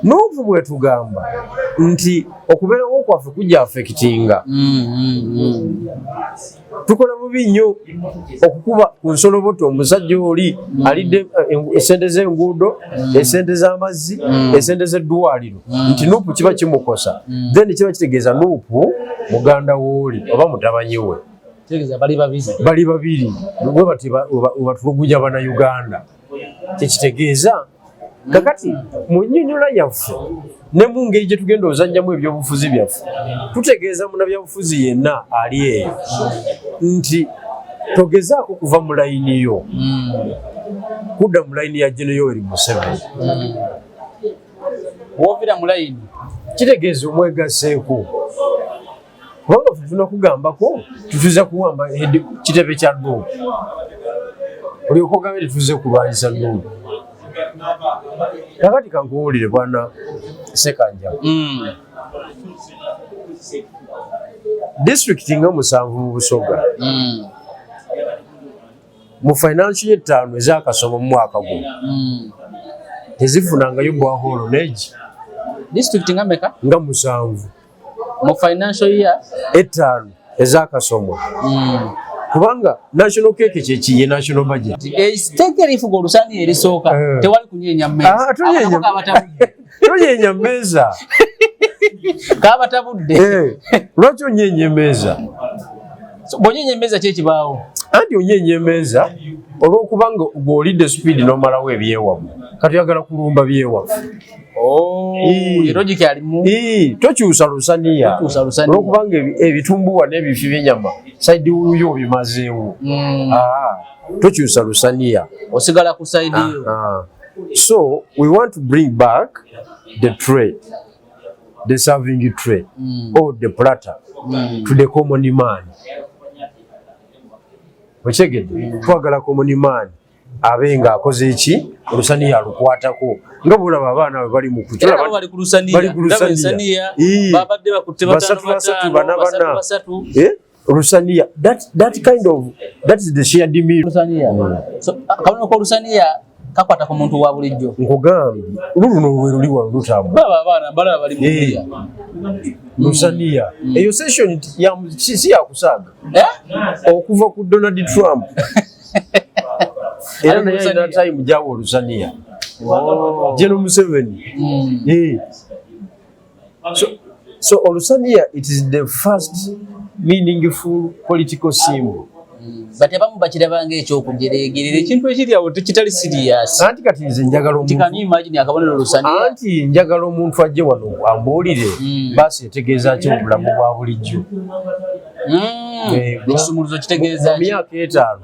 NUP bwetugamba nti okubeerawo kwaffe kujja affectinga, tukola bubi nnyo okukuba ku nsoloboto omusajja oli alidde esente z'enguudo, esente z'amazzi, esente z'eddwaliro, nti NUP kiba kimukosa. Then kiba kitegeeza NUP muganda wooli oba mutabanyi we. Tegeeza bali babiri. Bali babiri, bwe bati batulugunya Bannayuganda. Kyekitegeeza kakati mu nnyonnyola yaffe ne mu ngeri gye tugenda ozannyamu ebyobufuzi byaffe, tutegeeza munnabyabufuzi yenna ali eyo nti togezaako kuva mu layini yo kudda mu layini ya Gen Yoweri Museveni. Wovira mu layini. Kitegeeza omwegaseeko, kubanga ffe tunakugambako tutuza kuwamba kitebe kya NUP, olyoka ogambe tetuze kulwanyisa NUP. Kakati kankuwulire, bwana Sekanja, disitulikiti nga 7 mu Busoga, mu financial year 5 ezakasoma mu mwaka guno, tezifunangayo borehole negi. Disitulikiti nga meka? Nga 7. Mu financial year 5 ezakasomwa, kubanga national cake kyekiye national budget. Etteeka erifuga olusaniya erisooka, tewali kunyeenya mmeza. Ah, tonyeenya. Ako kabatabudde. Tonyeenya mmeeza. Kabatabudde. Eh, lwaki onyeenya emmeeza? So, bw'onyeenya emmeeza ki ekibaawo? Anti onyeenya emmeeza olw'okubanga gw'olidde speed n'omalawo ebyewammwe, kati oyagala kulumba byewaffe. Oh, Ii. logic alimu. Ii, tokyusa lusaniya. Tokyusa lusaniya. Olwokubanga ebitumbuwa n'ebifi by'ennyama side wuyo obimazeewo. Ah, tokyusa lusaniya. Osigala ku side yo. Ah. So we want to bring back the tray, the serving tray or the platter to the common man. Okitegedde? Twagala common man abe ng'akoze eki, olusaniya alukwatako, nga bwolaba abaana bwe bali mu Era nabo bali ku lusaniya. Bali ku Ndaba lusaniya. ensaniya. Ii. Babadde bakutte Basatu, bataano, basatu, bataano, bana, basatu, bana. basatu. Eh? Olusaniya, that kind of, that is the shared meal. Lusaniya. So, akabonero k'olusaniya kakwata ku muntu wa bulijjo. Nkugambye, luluno lwe luli wano lutambula. Baba abaana balaba bali mu Eh. kulya. Lusaniya eyo session si yakusaaga. Eh? Okuva ku Donald Trump, era Ali naye ku alina lusaniya. time gyawa olusaniya. General Museveni. Eh. So olusaniya, it is the first meaningful political symbol. But abamu bakiraba ng'ekyokujereegerera, ekintu ekiri awo tekitali serious. Anti kati nze njagala Nti can omuntu you imagine akabonero olusaniya? Anti njagala omuntu ajje wano ambuulire baasi etegeeza ki mu bulamu bwa bulijjo. Eh, Ekisumuluzo kitegeeza mu ki? myaka 5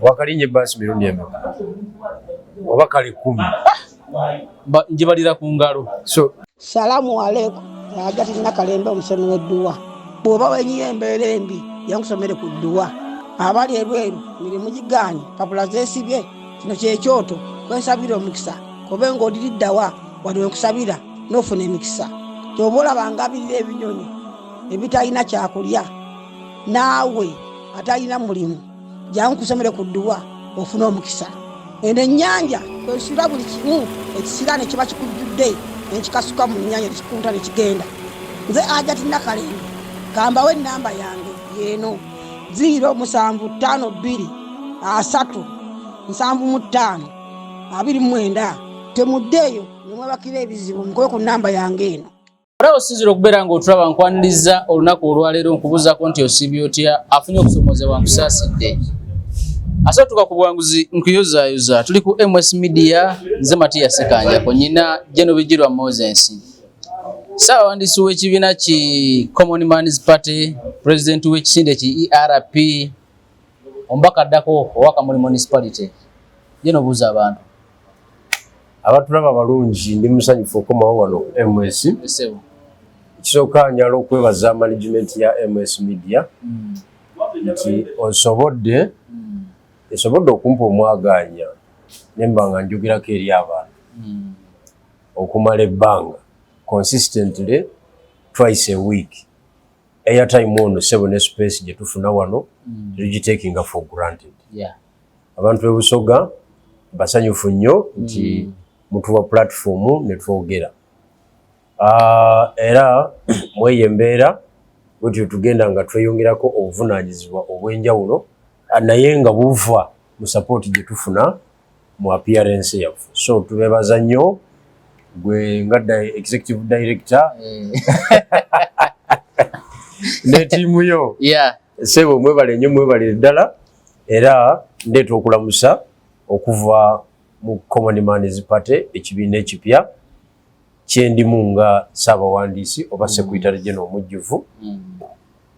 wakalinnya ebbaasi mirundi emeka, oba kale 10? Njibalira ku ngalo. So Salaamu aleikum. Ajati Nakalembe, omusomi w'edduwa. Bw'oba wenyiye embeera embi, yankusomere ku dduwa. Abali ebweru, mirimu gigaanye, papula zeesibye, kino kyekyoto kwensabira omukisa. Kobe ng'odiriddawa wali wenkusabira n'ofuna emikisa. Kyoba olaba ngabirira ebinyonyi ebitalina kyakulya, naawe atalina mulimu, jangu nkusomere ku dduwa ofune omukisa. Eno ennyanja kwesula buli kimu ekisiraane kiba kikujjudde, nenkikasuka mu nnyanja nekikunta nekigenda. Nze Ajati Nakalembe, kambawo enamba yange yeeno: 0752 30 75 29. Temuddeeyo nemwebakira ebizibu, mukube ku namba yange eno. Olaba osinzira okubeera ng'otulaba, nkwaniriza olunaku olwaleero, nkubuuzaako nti osiibye otya? Afunye okusomoozebwa, nkusaasidde. Ate otuuka ku buwanguzi, nkuyozaayoza. Tuli ku MS Media, nze Matiya Sekanjako, nyina Geno Bigirwa Moses, Ssaabawandiisi w'ekibiina ki Common Man's Party, President w'ekisinde ki ERP, omubaka addako owa Kamuli Municipality. Geno, buuza abantu. Abatulaba balungi, ndi musanyufu okomawo wano ku MS. Esebo. Ekisooka, njala okwebaza management ya MS Media nti osobodde esobodde okumpa omwaganya nemba nga njogerako eri abantu okumala ebbanga, consistently twice a week. Airtime ono, sebo, ne space gye tufuna wano, tetugitakinga for granted. Abantu b'e Busoga basanyufu nnyo nti Mutuwa platform ne twogera. Era mweyo embeera bwetyo tugenda nga tweyongerako obuvunaanyizibwa obw'enjawulo, naye nga buva mu support gye tufuna mu appearance yaffe. So tubebaza nnyo gwe nga executive director ne ttiimu yo. Sebo, mwebale nnyo, mwebale ddala. Era ndeeta okulamusa okuva mu Common Man's Party, ekibiina ekipya kyendimu nga ssaabawandiisi oba secretary general omujjuvu.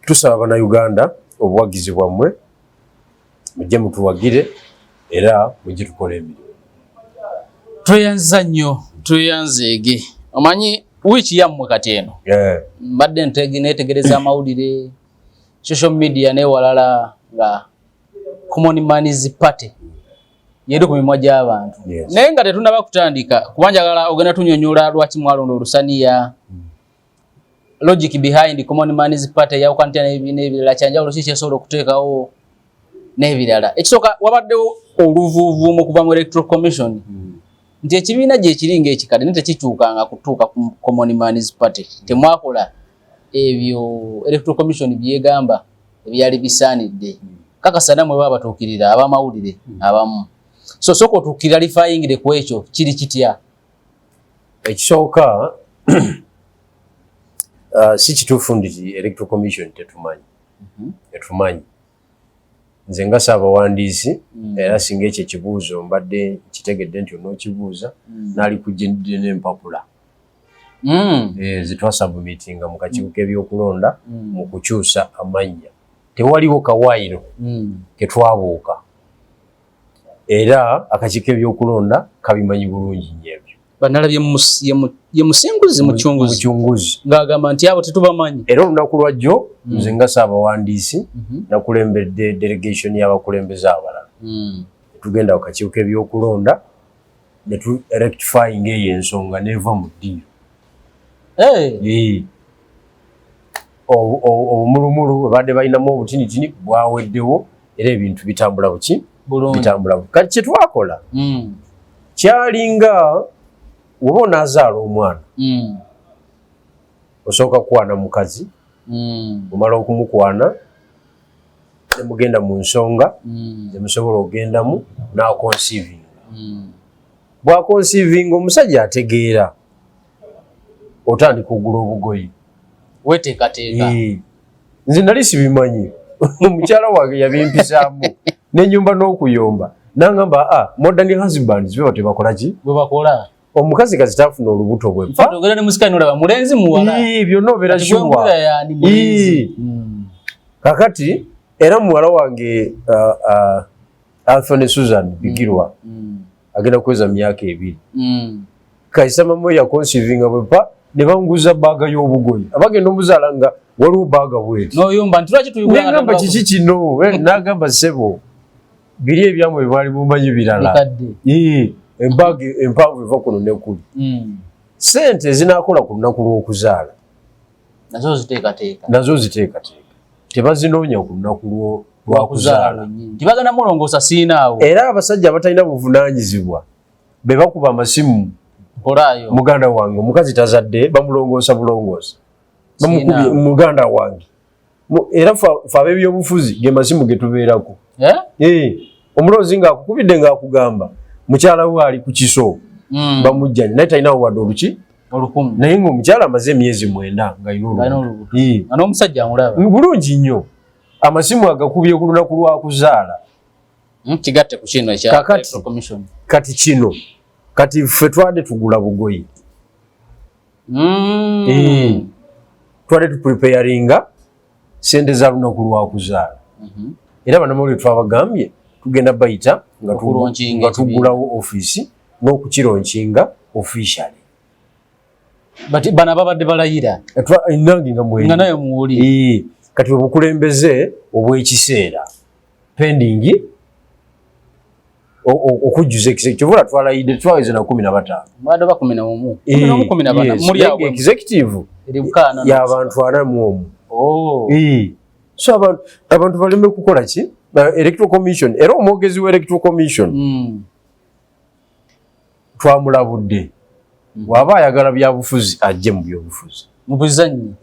Tusaba Bannayuganda obuwagizi bwammwe, mujje mutuwagire era mujje tukola emirimu. Tweyanza nnyo, tweyanzeege. Omanyi wiiki yammwe kati eno. Mbadde neetegereza amawulire, social media newalala, nga Common Man's Party yeri ku mimwa gy'abantu. Naye nga tetunaba kutandika, kuba njagala ogenda tunyonyola lwaki mwalonda olusaniya, logic behind Common Man's Party yawukana n'ebibiina ebirala, kyanjawulo ki kyesobola okuteekawo n'ebirala. Ekisooka, wabaddewo oluvuuvuumo okuva mu Electoral Commission nti ekibiina gye kiri ng'ekikadde naye tekikyukanga kutuuka ku Common Man's Party. Temwakola ebyo Electoral Commission byegamba ebyali bisaanidde. Kakasa nammwe baba batuukirira abamawulire abamu, so sooka otuukirira lifayingire ku ekyo, kiri kitya? Ekisooka, si kituufu nti Electoral Commission tetumanyi. Etumanyi. Nze nga ssaabawandiisi, era singa ekyo ekibuuzo mbadde nkitegedde nti onookibuuza, naali kujjidde n'empapula zetwasubmitinga mu kakiiko k'ebyokulonda mu kukyusa amannya. Tewaliwo kawaayiro ketwabuuka, era akakiiko k'ebyokulonda kabimanyi bulungi nnyo ebyo. Banalabye ye Musinguzi Mucunguzi. Mucunguzi. Ng'agamba nti abo tetubamanyi. Era olunaku lwajjo, nze nga ssaabawandiisi nakulembedde delegation y'abakulembeze abalala, tugenda ku kakiiko k'ebyokulonda ne tu rectifying eyo ensonga neva mu ddiiro. Hey. Eh. Obumulumulu bwe badde balinamu obutinitini bwaweddewo, era ebintu bitambula buki? Bulungi. Bitambula kati kyetwakola kyalinga woba onaazaala omwana, osooka kukwana mukazi, omala okumukwana nemugenda mu nsonga zemusobola ogendamu, n'aconceivinga. Bw'aconceivinga, omusajja ategeera, otandika ogula obugoye. Weteekateeka. Eh. Nze nali sibimanyi, omukyala wange yabimpisaamu nenyumba n'okuyomba, nangamba, "Ah, modern husbands beba tebakola ki?" Bwe bakola. Omukazi kazi tafuna olubuto bwe pa. Ogenda ne musika nolaba mulenzi, muwala. Ii, byonna obeera Kati gwe sure. mpulira yani mulenzi. Ii. Kakati era muwala wange Anthony Susan Bigirwa agenda kuweza myaka 2. Kaisa mama yaconceivinga bwepa, ne banguza bag y'obugoye, abagenda omuzaala nga waliwo bag bweti. Noyumba nti lwaki tuyigula nga Nengamba, "Kiki kino?" Eh, nagamba, "Ssebo, biri ebyamwe bwali mumanyi birala." Bikadde. Ii, embag empanvu eva kuno nekuli. Sente ezinakola ku lunaku lw'okuzaala Nazo ziteekateeka. Nazo ziteekateeka, tebazinoonya ku lunaku lwakuzaala. Tibagenda mulongoosa siinaawo. Era abasajja abatalina buvunaanyizibwa be bakuba amasimu. Nkolaayo. "Muganda wange, omukazi tazadde, bamulongoosa bulongoosa, bamukubye." Siina. "Muganda wange." Era fe ab'ebyobufuzi ge masimu ge tubeerako. Eh? Eh, omulonzi ng'akukubidde ng'akugamba mukyala we ali ku kiso, bamujjanye naye talinawo wadde oluki. Olukumu. Naye ng'omukyala amaze emyezi 9 ng'alina Ng'alina olubuto. olubuto. Eh. Nga n'omusajja amulaba. Bulungi nnyo, amasimu agakubye ku lunaku lwakuzaala. Kigatte ku kino ekya Kakati. Electoral Commission. Kati kino, kati ffe twadde tugula bugoye. Eh, twali tupreparinga sente za lunaku lwakuzaala. Era bannamawulire twabagambye tugenda bayita nga Okulaunchinga nga tuggulawo ofiisi n'okukilaunchinga officially. But bano ababadde balayira Nange nga mwe nga naye muwuli. Eh, kati obukulembeze obw'ekiseera pending okujjuza ekiseke kyovula twalayidde twaweze na 15. Mbadde ba 11. 11, 14 muli awo. Executive Eri bukaana. y'abantu 41. Oh. Eh. So abantu baleme kukola ki? Electoral Commission, era omwogezi wa Electoral Commission Twamulabudde, waba ayagala byabufuzi ajje mu byobufuzi. Mubuzannyi.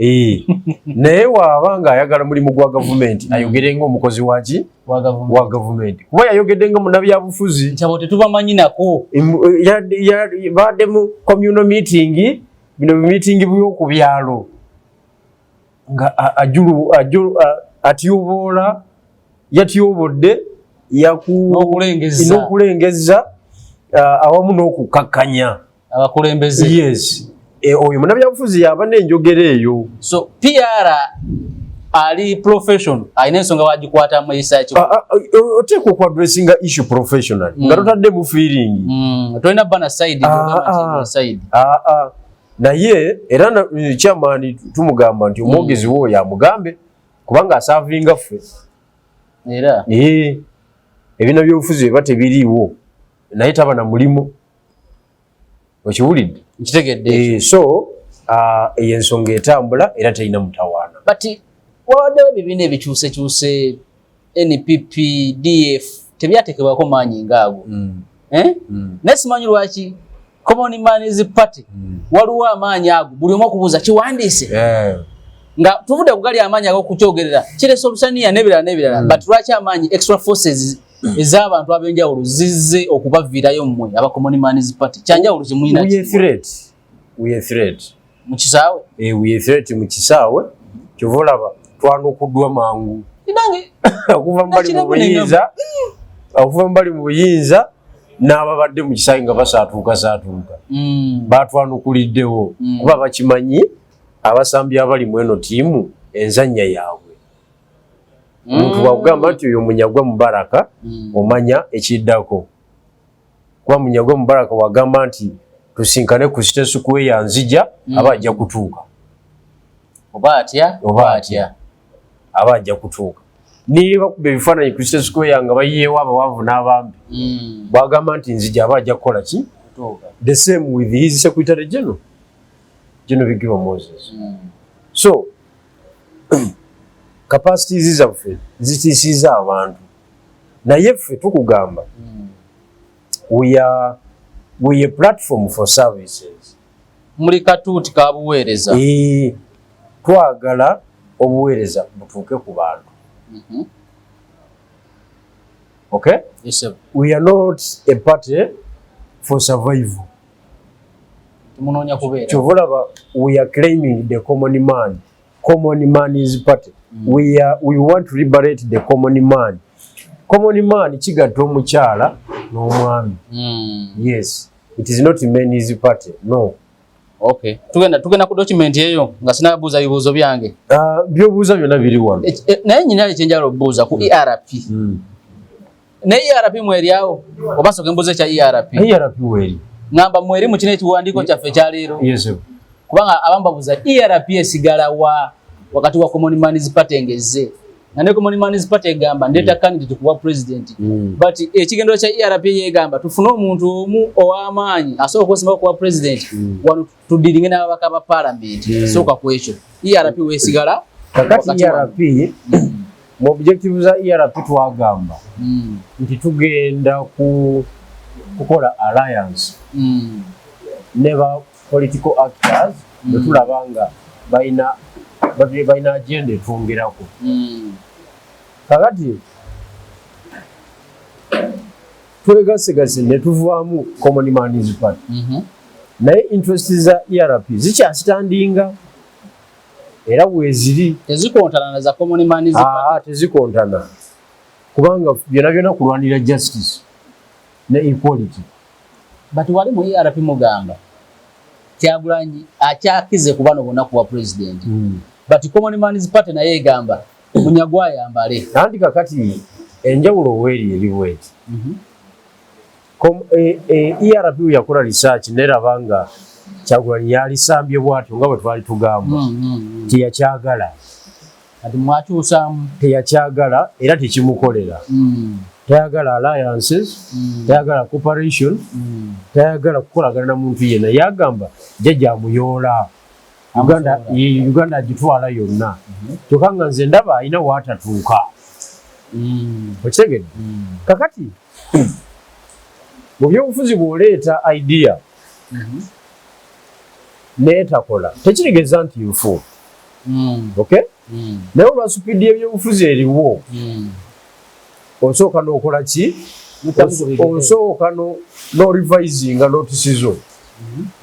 Naye waaba ng'ayagala mulimu gwa gavumenti, ayogere ng'omukozi waki? Wa gavumenti. Wa gavumenti, kuba yayogedde nga munnabyabufuzi. Nti abo tetubamanyi nako. Badde mu communal meeting, bino meeting by'oku byalo, nga atyoboola, yatyobodde N'okulengezza. N'okulengezza, awamu n'okukakkanya abakulembeze. Yes. Oyo munnabyabufuzi yaba n'enjogera eyo. So PR ali professional, alina ensonga wagikwatamu eyisa ki? Oteekwa okuaddressinga issue professionally nga totaddemu feeling. Tolina bana side. Side. Naye era chairman tumugamba nti omwogezi wo oyo amugambe, kubanga aservinga ffe. Era Ebina byobufuzi biba tebiriiwo, naye taba na mulimu, okiwulidde? Nkitegedde. So eyo ensonga etambula era terina mutawaana. But wabaddewo ebibiina ebikyusekyuse, NPP, DF, tebyatekebwako maanyi ngaago. Eh? Naye simanyi lwaki Common Man's Party waliwo amaanyi ago, buli omu okubuuza kiwandiise, nga tuvudde ku gali amaanyi ag'okukyogerera kiresa olusaniya n'ebirala n'ebirala. But lwaki amaanyi, extra forces ez'abantu ab'enjawulo zizze okubaviirayo mmwe aba Common Man's Party? Kyanjawulo kyemulina? We are threat. We are threat. Mu kisaawe. We are threat mu kisaawe, kyova olaba twanukuddwa mangu. Nange okuva mubali mu Nakiramu. buyinza, okuva mubali mu buyinza n'ababadde mu kisaawe nga basaatuuka saatuuka, batwanukuliddewo, kuba bakimanyi abasambi abali mu eno ttiimu enzannya yaabwe. Omuntu bwakugamba nti oyo Munyagwa Mubaraka, omanya ekiddako, kuba Munyagwa Mubaraka wagamba nti tusinkane ku City Square nzija, aba ajja kutuuka. Oba atya. Oba atya, aba ajja kutuuka. Niye bakuba ebifaananyi ku City Square nga bayiyeewo abawanvu n'abambi, bwagamba nti nzija, aba ajja kukola ki? Kutuuka. The same with his secretary general, General Bigirwa Moses. So capacities zaffe zitiisiza abantu, naye ffe tukugamba, we are platform for services. Muli katuuti ka buweereza. Twagala obuweereza butuuke ku bantu. Okay. Yes, sir. We are not a party for survival. Tumunoonya kubeera. Kyova olaba we are claiming the common man, Common Man is party. We want to liberate the common man. Common man kigatta omukyala n'omwami. Yes, it is not men's party, no. Okay, tugenda ku document eyo nga sinabuuza bibuuzo byange. Byobuuza byonna biri wano. Naye nyina ekyenjala okubuuza ku ERP. Naye ERP mweryawo oba soke mbuuza ekya ERP? ERP weeri. Ngamba mweri mu kino ekiwandiiko kyaffe ekyaleero? Yes. Kubanga abamu babuuza ERP esigala wa wakati wa Common Man's Party engezze, nga ne Common Man's Party egamba ndeeta candidate kuba president, but ekigendero kya ERP yegamba tufune omuntu omu ow'amaanyi asobola okwesimbawo kuba president, wano tudealinge n'ababaka ba parliament. Sooka ku ekyo, ERP weesigala Kakati wakati wano? ERP, mu objective za ERP twagamba nti tugenda ku kukola alliance ne ba political actors bwe tulaba nga balina agenda etwongerako. Kakati twegasegase ne tuvaamu Common Man's Party, naye interest za ERP zikyastandinga era weeziri. Tezikontana na za Common Man's Party? Aa, tezikontana, kubanga byonna byonna kulwanira justice ne equality. But wali mu ERP mugamba Kyagulanyi akyakize ku bano bonna kuwa president, but Common Man's Party naye egamba Munyagwa ayambale. Anti kakati enjawulo weeri eri bweti. ERP yakola research neraba nga Kyagulanyi yalisambye bwatyo nga bwe twali tugamba, teyakyagala. Kati mwakyusaamu. Teyakyagala era tekimukolera. Tayagala alliances, tayagala cooperation, tayagala kukolagana na muntu yenna. Yagamba jjajja amuyoola Uganda, ye Uganda agitwala yonna, kyokka nga nze ndaba alina waatatuuka. Okitegedde? Kakati Mu byobufuzi bw'oleeta idea neetakola, tekitegeeza nti nfu. Okay, naye olwa speed y'ebyobufuzi eriwo, osooka n'okola ki? Osooka n'orevisinga notes zo,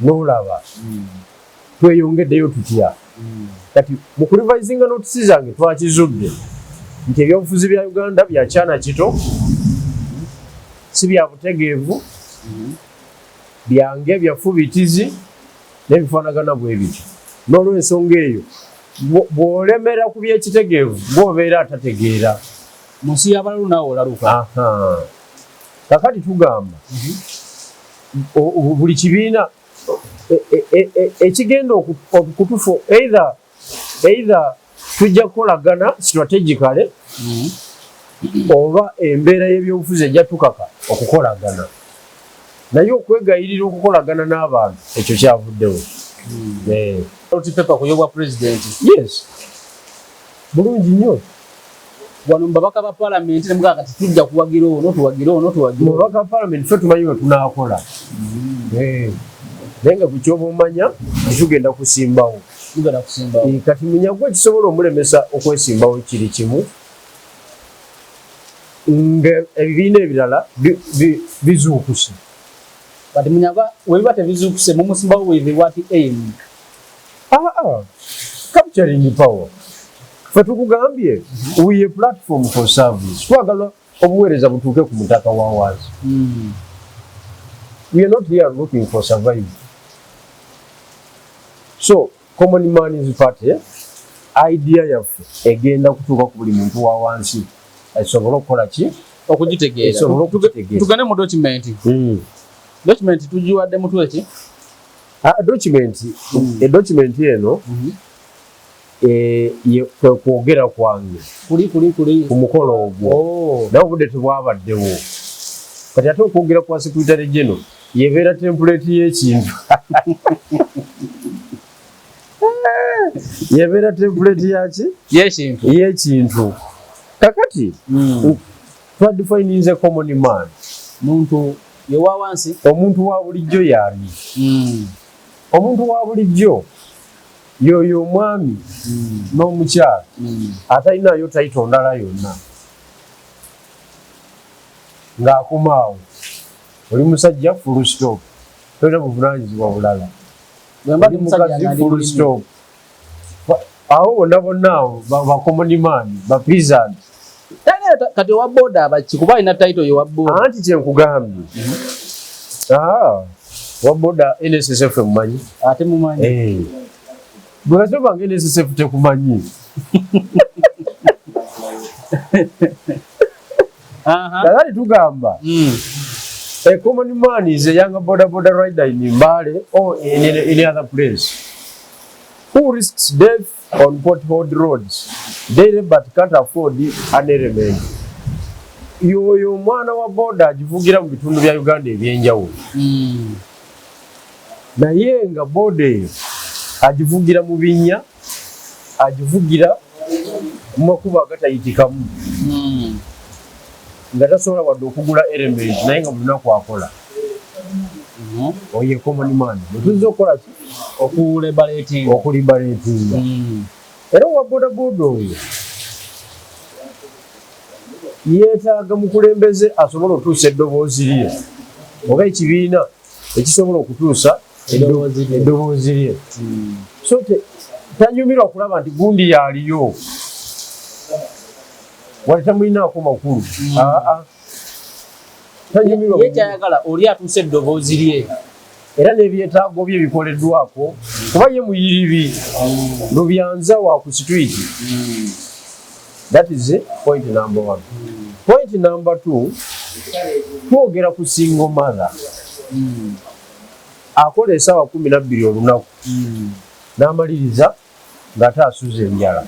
n'olaba tweyongeddeyo tutya. Kati mu kurevisinga notes zange, twakizudde nti ebyobufuzi bya Uganda byakyana kito, si bya butegeevu, byange byafubitizi n'ebifaanagana bwe bityo. N'olwensonga eyo, bw'olemera ku byekitegeevu, bw'obeera atategeera. Mu nsi y'abalalu naawe olaluka. Aha. Kakati tugamba buli kibiina ekigenda okutufu, either tujja kukolagana strategically oba embeera y'ebyobufuzi ejja tukaka okukolagana, naye okwegayirira okukolagana n'abantu, ekyo kyavuddewo. Ballot paper ku y'obwa pulezidenti. Yes, bulungi nnyo. Wano mu babaka ba paalamenti nemugaa kati tujja kuwagira ono, tuwagire ono, tuwagire Mu ono. babaka ba paalamenti ffe tumanyi bwe tunaakola. Naye nga ku kyoba omanya tetugenda kusimbawo. Mugenda kusimbawo. Kati Munyagwa ekisobola omulemesa okwesimbawo kiri kimu, nga ebibiina ebirala bizuukuse. Kati Munyagwa webiba tebizuukuse, mumusimbawo with what aim? Ah, capturing power. Fe tukugambye, we a platform for service. Twagala obuweereza butuuke ku mutaka wa wansi. We are not here looking for survival. So Common Man's Party idea yaffe egenda kutuuka ku buli muntu wa wansi esobole okukola ki? Okugitegeera. Esobole okugitegeera. Tugende mu document. Document tugiwadde mutwe ki? Ah, document, edocument eno kwe kwogera kwange Kuli kuli kuli ku mukolo ogwo. Oh. Naye obudde tebwabaddewo. Kati ate okwogera kwa secretary general yebeera template y'ekintu, yebeera template yaki? Yekintu. Y'ekintu. Kakati twadefininze common man. Muntu yewa wansi. Omuntu wa bulijjo yaani? Omuntu wa bulijjo yoyo omwami n'omukyala atalinayo title ndala yonna, ng'akomaawo oli musajja, full stop, tolina buvunanyizibwa bulala. Bwemba Oli ndi musajja mukazi, nga ndi full mulimi. stop. Awo bonna bonna awo ba common man, ba peasant. Kati owa boda abaki? Kuba alina title yewa boda. Anti kyenkugambye, ah, wa boda NSSF emumanyi. Ate mumanyi. Eh. Bwe batobanga NSSF tekumanyi. Kakati tugamba a common man is a young boda boda rider in Mbale or in any other place who risks death on potholed roads daily but can't afford an helmet. Yoyo omwana wa boda agivugira mu bitundu bya Uganda ebyenjawulo, naye nga boda eyo agivugira mu binnya, agivugira mu makubo agatayitikamu, nga tasobola wadde okugula helmet, naye nga buli lunaku akola. Oyo common man bwetuyinza okukola ki? Okuliberatinga. Okuliberatinga. Era owa bodaboda oyo yeetaaga mukulembeze asobola okutuusa eddoboozi lye, oba ekibiina ekisobola okutuusa eddoboozi lye. Eddoboozi lye. So tanyumirwa kulaba nti gundi yaaliyo wali tamulinaako makulu. Aa, tanyumirwa. Ye kyayagala oli atuuse eddoboozi lye. Era n'ebyetaago bye bikoleddwako, kuba ye muyiribi lubyanza wa ku street. That is point number one. Point number two, twogera ku single mother akola esaawa 12 olunaku n'amaliriza ng'ate asuza enjala.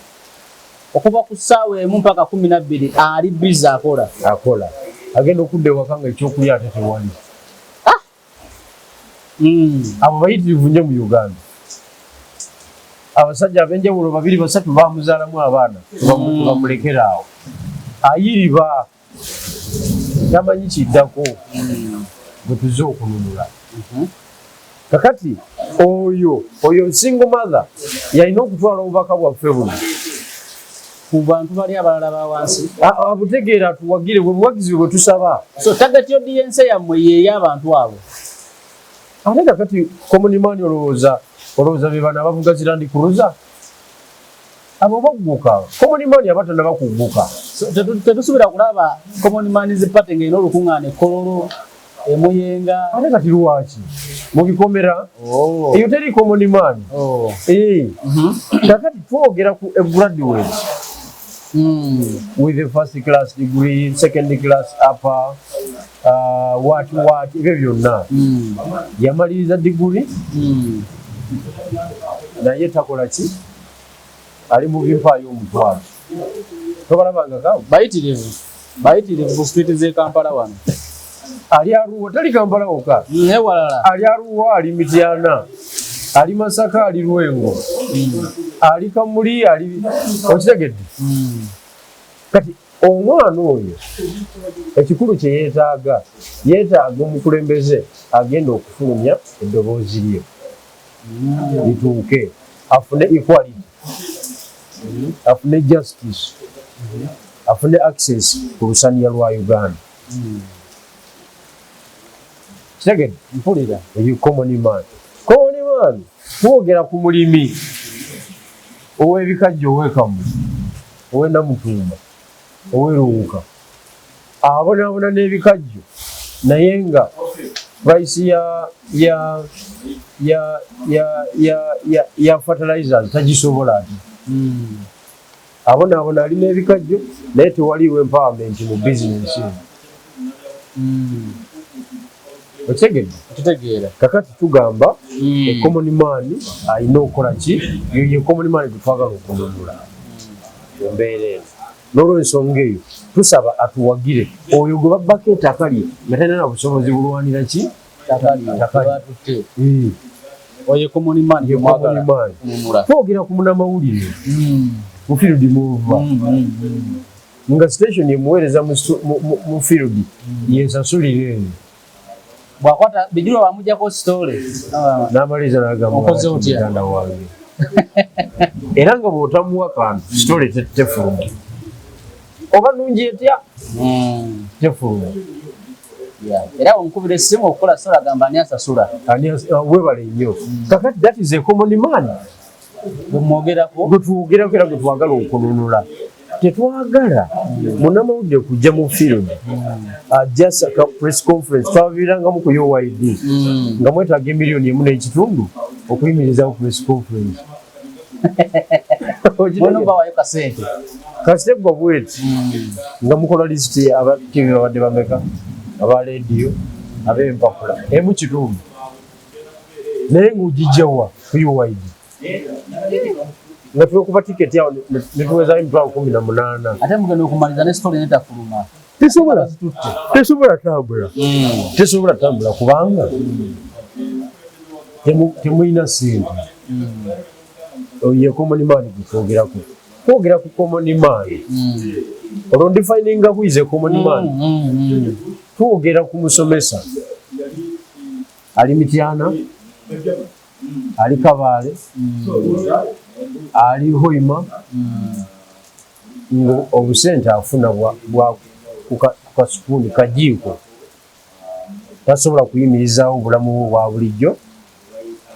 Okuva ku ssaawa 1 mpaka 12 ali busy akola. Akola, agenda okudda ewaka nga ekyokulya ate tewali. Abo bayitirivu nnyo mu Uganda. Abasajja ab'enjawulo babiri basatu bamuzaalamu abaana, bamulekera awo ayiriba, tamanyi kiddako. Gwe tuzze okununula. Kakati oyo single mother yalina okutwala obubaka bwaffe buno ku bantu bali abalala ba wansi. Abutegeera, tuwagire, bwe buwagizi bwe tusaba. So target audience yammwe yeey'abantu abo? Ate kakati common man, olowooza be bano abavuga zi Land Cruiser abo bagguka? Common man aba tannaba kugguka. So, tetusuubira kulaba Common Man's Party ng'erina olukuŋŋaana e Kololo, Emuyenga? Ate kati lwaki mu bikomera? Oh. Eyo teri common man. Oh. Eh, kakati twogera ku a graduate with a first class degree, second class upper, what what, ebyo byonna. Yamaliriza degree naye takola ki? Ali mu bimpaayo omutwalo. Tobalabangako? Bayitirivu, bayitirivu ku street z'e Kampala wano. Ali Aruwa, tali Kampala wokka. Naye walala. Ali Aruwa, ali Mityana, ali Masaka, ali Lwengo, ali Kamuli, ali, okitegedde? Kati omwana oyo ekikulu kye yeetaaga, yeetaaga omukulembeze agenda okufulumya eddoboozi lye lituuke, afune equality, afune justice, afune access ku lusaniya lwa Uganda. Kitegedde? Mpulira. Eyo common man. Common man, twogera ku mulimi ow'ebikajjo, ow'ekamu, ow'enamutumba, ow'eruwuka, abonaabona n'ebikajjo, naye nga price ya fertilizers tagisobola ati. Abonaabona, alina ebikajjo, naye tewaliiwo empowerment mu bizinensi eno. Okitegedde? Kitegeera. Kakati tugamba e common man alina okukola ki? Yo ye common man gwetwagala okununula mu mbeera eno. N'olwensonga eyo tusaba atuwagire. Oyo gwe babbako ettaka lye nga talina na busobozi bulwanira ki? Ttaka lye. Ttaka lye. Batutte. Oyo common man. Ye common man. Kununula. Twogera ku munamawulire mu field muva nga station emuweereza mu field yensasulira eyo. Bwakwata bijulwa bamujjako story. N'amaliriza n'agamba, Okoze otya? "Muganda wange." Era nga bw'otamuwa kantu, story tefuluma, oba nungi etya, tefuluma. Yeah. Era onkubira essimu okukola story, agamba, "Ani asasula?" Weebale nnyo. Kakati that is a common man Bwemwogerako. gwe twogerako era gwe twagala okununula. Tetwagala munnamawulire kujja mu field ajja saka press conference. Twabirangamu ku UYD nga mwetaaga 1.5 emiliyoni okuyimirizawo press conference. Bono bawayo kasente. Kasite gwa bweti nga mukola lisiti, aba TV babadde bameka, aba rediyo, ab'empapula, 1.5, naye ng'ogijjawa ku UYD nga twekuba tiketi awo netuwezayo 180,000? Ate mugenda okumaliriza ne story netafuluma. Tesobola, tesobola tambula, tesobola tambula kubanga temulina sente. Ye common man gwetwogerako. Kwogera ku common man, olwo ndefininga who is a common man. Twogera ku musomesa ali Mityana, ali Kabaale, ali Hoima, nga obusente afuna bwa ku kasupuuni kajiiko, tasobola kuyimirizaawo obulamu bwe bwa bulijjo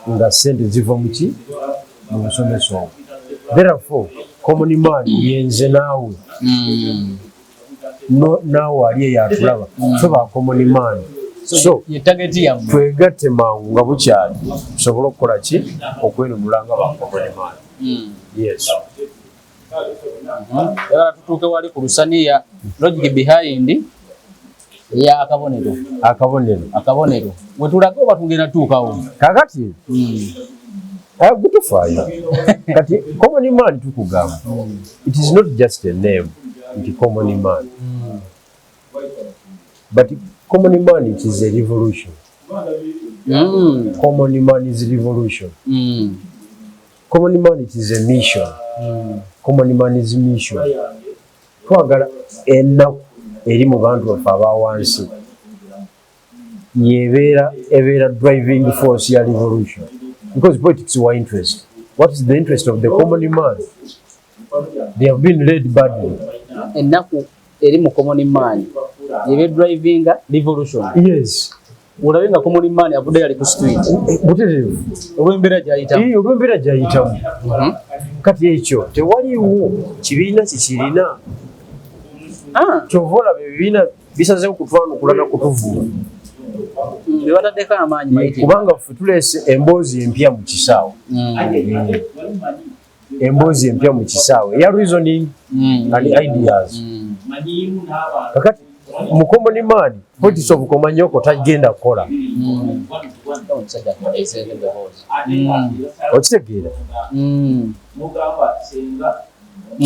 nga sente ziva muki? Mu busomesa obwo. Therefore common man yenze naawe. Naawe ali eyo atulaba, fe ba common man. So ye target yammwe. Twegatte mangu nga bukyali, tusobole okukola ki? Okwenunula nga ba common man. Yes. Yagala tutuuke wali ku lusaniya, logic behind eya akabonero. Akabonero. Akabonero wetulage oba tugenda tuukawo. Kakati gutufaayo. Kati common man tukugamba, it is not just a name nti common man, but common man, it is a revolution. Common man is revolution. Common man, it is a mission. Common man is mission. Twagala ennaku eri mu bantu baffe aba wansi. Yebeera ebeera driving force ya revolution, because politics were interest. What is the interest of the common man? They have been led badly. Ennaku eri mu common man yebe drivinga revolution. Yes. Olabe nga common man avuddeyo ali ku street. Butereevu. Olw'embeera gy'ayitamu. Olw'embeera gy'ayitamu. Kati ekyo tewaliwo kibiina kikirina. Kyova olaba ebibiina bisazeewo kutwanukula na kutuvuma. Bebataddeko amaanyi mayitirivu. Kubanga ffe tuleese emboozi empya mu kisaawe. Emboozi empya mu kisaawe eya reasoning and ideas. Kakati mu common man, politics of komanyoko tagenda kukola. Omusajja ateeseeko eddoboozi. Okitegeera?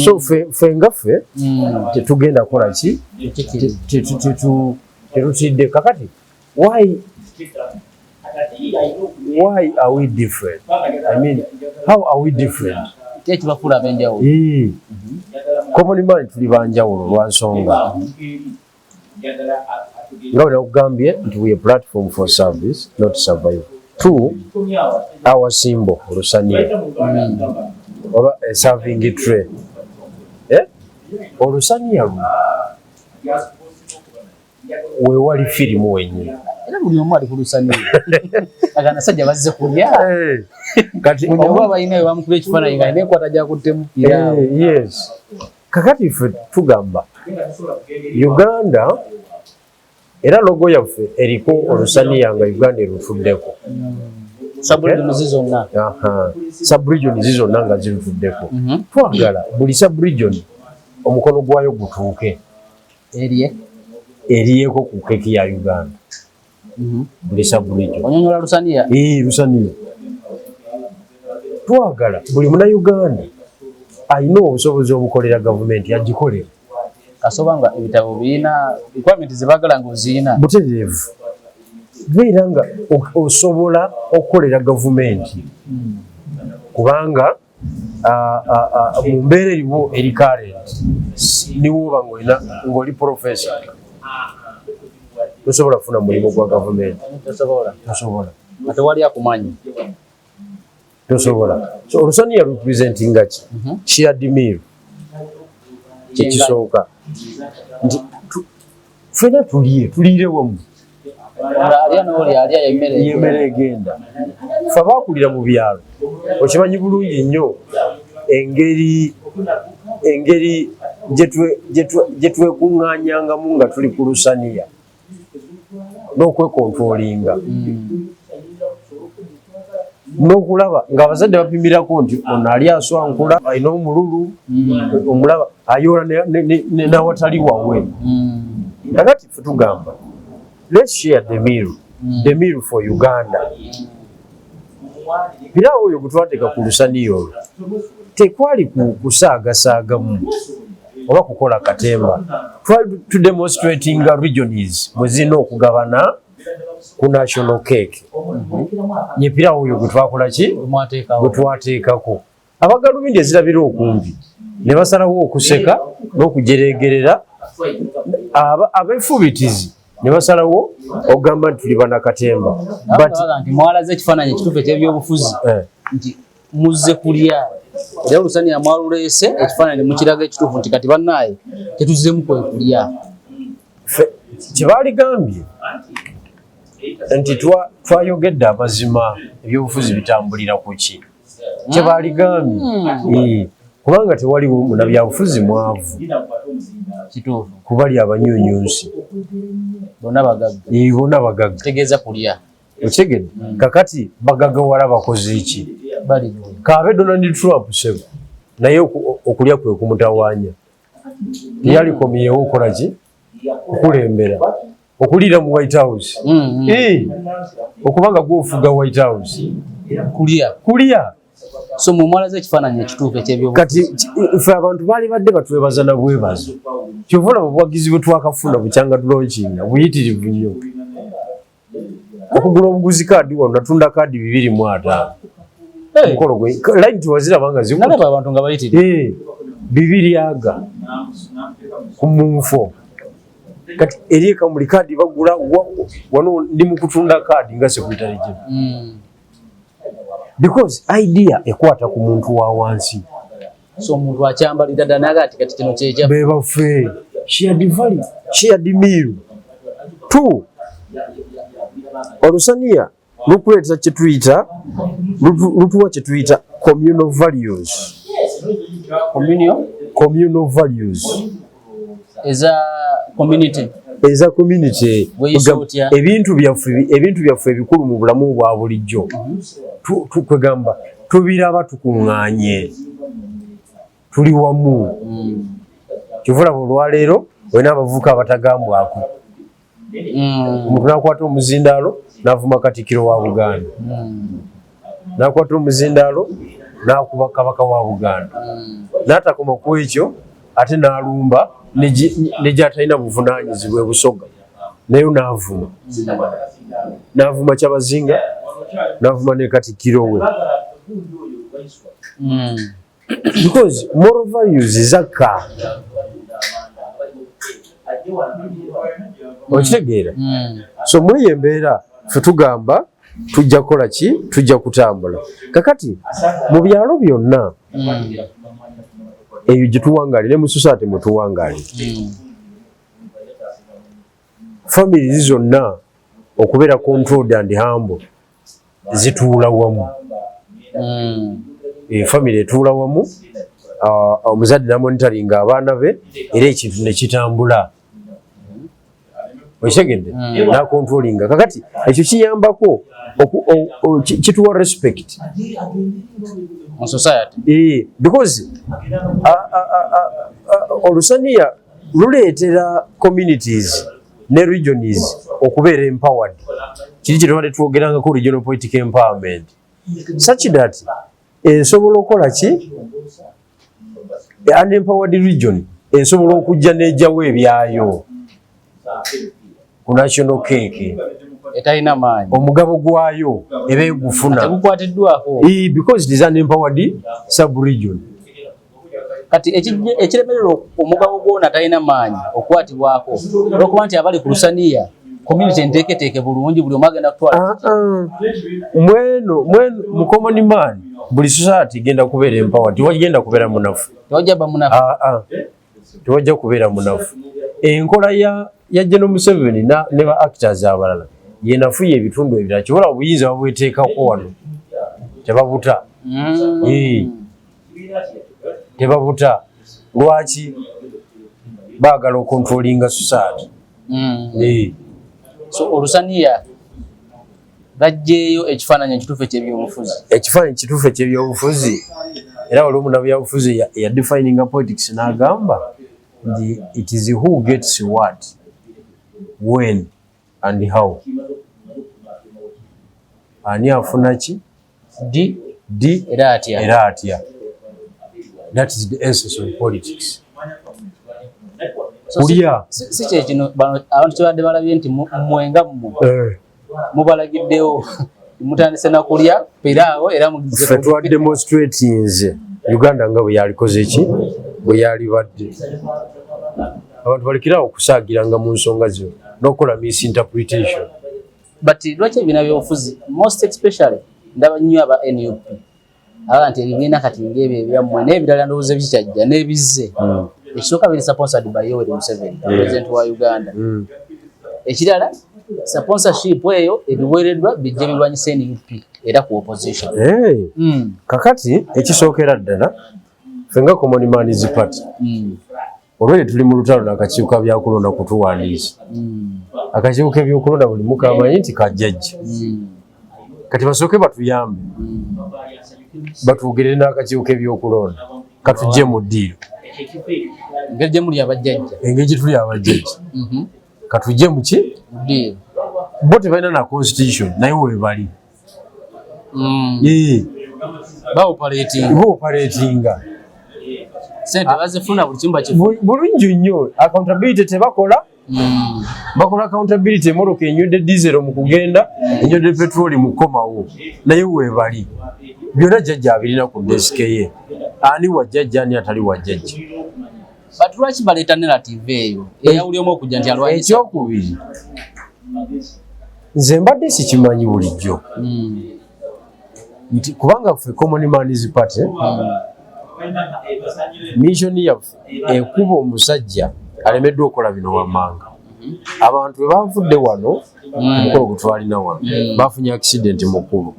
So ffe nga ffe tetugenda kukola ki? Tetutidde. Kakati why are we different? I mean, how are we different? Ki ekibafuula ab'enjawulo? Common man tuli banjawulo lwa nsonga nga bwe nakugambye nti we a platform for service, not survival. Two, our symbol, olusaniya oba a serving tray. Eh? Olusaniya luno wewali firimu wenyini. Era buli omu ali ku lusaniya, aganasajja bazze kulya. Kati buli omu abalina we bamukuba ekifaananyi nga alina enkwata gyakuttemu piraawo. Yes, kakati ffe tugamba Uganda, era logo yaffe eriko olusaniya nga Uganda erutuddeko. Subregions zonna. Subregions zonna nga zirutuddeko. Twagala buli subregion omukono gwayo gutuuke erye. Eriyeko ku keki ya Uganda, buli subregion. Onyonyola lusaniya. Lusaniya. Twagala buli munauganda alina obusobozi obukolera gavumenti agikolera. Kasoba nga ebitabo birina requirement zebagala nga ozirina. Butereevu, beera nga osobola okukolera gavumenti, kubanga mu mbeera eriwo eri current, niwoba ngaolina ngaoli professor, tosobola kufuna mulimu gwa gavumenti. Tosobola. Tosobola. Nga tewali akumanyi. Tosobola. So olusaniya representinga ki? Shared meal. Kyekisooka nti ffena tulye, tuliire wamu. Nga alya n'oli alya, emmere. Yemmere egenda. Fe abakulira mu byalo, okimanyi bulungi nnyo engeri gye twekuŋŋaanyangamu nga tuli ku lusaniya n'okwekontrolinga n'okulaba ng'abazadde bapimirako nti ono ali aswankula, alina omululu, omulaba ayoola n'awatali wawe. Kakati ffe tugamba, let's share the meal, the meal for Uganda. Piraawo oyo gwe twateeka ku lusaniya olwo tekwali kusaagasaagamu oba kukola katemba. Twali tudemonstratinga regions bwe zirina okugabana ku national cake. Ye piraawo oyo gwe twakola ki? Mwateekawo. Gwe twateekako. Abagalubindi ezirabira okumpi ne basalawo okuseka n'okujeregerera, abeefubitizi ne basalawo okugamba nti tuli banakatemba. But Baga nti mwalaze ekifaananyi ekituufu eky'ebyobufuzi nti muzze kulya, era olusaniya mwaluleese ekifaananyi ne mukiraga ekituufu nti kati bannaaye tetuzzemu kwe kulya. Ffe kyebaligambye nti twayogedde amazima, ebyobufuzi bitambulira ku ki, kyebaligambye. Kubanga tewaliwo munabyabufuzi mwavu. Kituufu. Kubali abanyunyunsi. Bonna bagagga. Bonna bagagga. Kitegeeza kulya. Okitegedde? Kakati bagagawala bakoze ki? Balidde. Kaabe Donald Trump sebo, naye okulya kwe kumutawaanya, teyalikomyewo okukola ki? Kukulembera, okuliira mu White House. Okubanga gwofuga White House. Kulya. Kulya. So mwe mwalaze ekifaananyi ekituufu eky'ebyobufuzi. Kati ffe abantu baali badde batwebaza na bwebazo. Kyova olaba obuwagizi bwe twakafuna bukyanga tulaunchinga buyitirivu nnyo. Okugula obuguzi kaadi wano, natunda kaadi 250. Omukolo gwe line tewaziraba nga zikutte. Nalaba abantu nga bayitirivu. 200 aga ku munfo. Kati eri ekamuli kaadi bagula wano ndi mu kutunda kaadi nga secretary general. Because idea ekwata ku muntu wa wansi. So omuntu akyambalira ddala naga ati kati kino kyekya Be baffe shared value, shared meal. Two, olusaniya lukuleeta kyetuyita lutuwa kyetuyita communal values. Communal? Communal values. Eza community. Eza community. Weeyisa otya? Ebintu byaffe ebikulu mu bulamu bwa bulijjo kwegamba tubiraba tukuŋŋaanye, tuli wamu. Kyova olaba olwaleero olina abavubuka abatagambwako. Omuntu nakwata omuzindaalo n'avuma Katikkiro wa Buganda, nakwata omuzindaalo n'akuba Kabaka wa Buganda, n'atakoma ku ekyo, ate n'alumba ne gy'atalina buvunaanyizibwa ebusoga, naye n'avuma, n'avuma Kyabazinga, n'avuma ne Katikkiro we, because moral values zakka. Okitegeera? So mweyo embeera ffe tugamba tujja kukola ki? Tujja kutambula. Kakati mu byalo byonna eyo gye tuwangalira ne mu society mwe tuwangalira, families zonna okubeera controlled and humble zituula wamu. Family etuula wamu, omuzadde namonitoringa abaana be, era ekintu nekitambula. Okitegedde? Nacontrollinga. Kakati ekyo kiyambako kituwa respect mu society. Because olusaniya luleetera communities ne regions okubeera empowered. Kiri kyetubadde twogerangako, regional political empowerment, such that esobola okukola ki? An empowered region esobola okujja n'ejjawo ebyayo ku national cake. Etalina maanyi. Omugabo gwayo eba egufuna. Tegukwatiddwako. Because it is an empowered sub-region. Kati ekiremerera omugabo gwona talina maanyi okukwatibwako olwokuba nti abali ku lusaniya community enteeketeeke bulungi, buli omu agenda kutwala. Ah, ah. Mweno mu common man, buli society egenda kubeera empowered, tewagenda kubeera munafu. Tewajja ba munafu. Ah, ah. Tewajja kubeera munafu. Enkola ya General Museveni ne ba actors abalala yenafuya ebitundu ebirala. Kibula obuyinza babweteekako wano, tebabuta. Tebabuta. Lwaki? Baagala okontrolinga society. So olusaniya bajjeeyo ekifaananyi ekituufu ekyebyobufuzi. Ekifaananyi kituufu ekyebyobufuzi. Era waliwo munnabyabufuzi yadefininga politics n'agamba nti it is who gets what, when and how. Ani afuna ki, di, di, era atya. Era atya. That is the essence of politics. So Kulya. Si kyekino bano abantu kyebadde balabye nti mmwe nga mmwe mubalagiddewo, mutandise nakulya piraawo era mugize. Ffe twa demonstratinze Uganda nga bwe yalikoze ki, bwe yalibadde. Abantu balekerawo okusaagiranga mu nsonga zino n'okukola misinterpretation. But lwaki ebibiina byobufuzi, most especially ndaba nnyo aba NUP, aba nti ebibiina kati ngaebyo ebyammwe n'ebirala ndowooza ebikyajja n'ebizze, ekisooka biri sponsored by Yoweri Museveni, president wa Uganda. Ekirala, sponsorship eyo ebiweereddwa bijja birwanyisa NUP era ku opposition. Hey, kakati ekisookera ddala, ffe nga Common Man's Party, olwere tuli mu lutalo n'akakiiko ka byakulonda kutuwandiisa. Akakiiko k'ebyokulonda buli mukamanyi nti kajjajja. Kati basooke batuyambe, batwogerere n'akakiiko k'ebyokulonda katujje mu ddiiro. Engeri gye muli abajjajja. Engeri gye tuli abajjajja, katujje mu ki? Mu ddiiro. Bo tebalina na constitution, naye webali. Baoperating. Baoperatinga. Sente bazifuna, buli kimu bakifuna. Bulungi nnyo. Accountability tebakola. Bakola accountability emmotoka enywedde diesel mu kugenda, enywedde petroli mu kukomawo, naye weebali byonna jjajja abirina ku desk ye. Ani wa jjajja, ani atali wa jjajja? But lwaki baleeta narrative eyo eyawuli omu okujja nti alwanyisa? Ekyokubiri, nze mbadde sikimanyi bulijjo nti kubanga ffe Common Man's Party, mission yaffe ekuba omusajja alemeddwa okukola bino wammanga. Abantu bwe bavudde wano, omukolo gwe twalina wano, bafunye accident mukulu.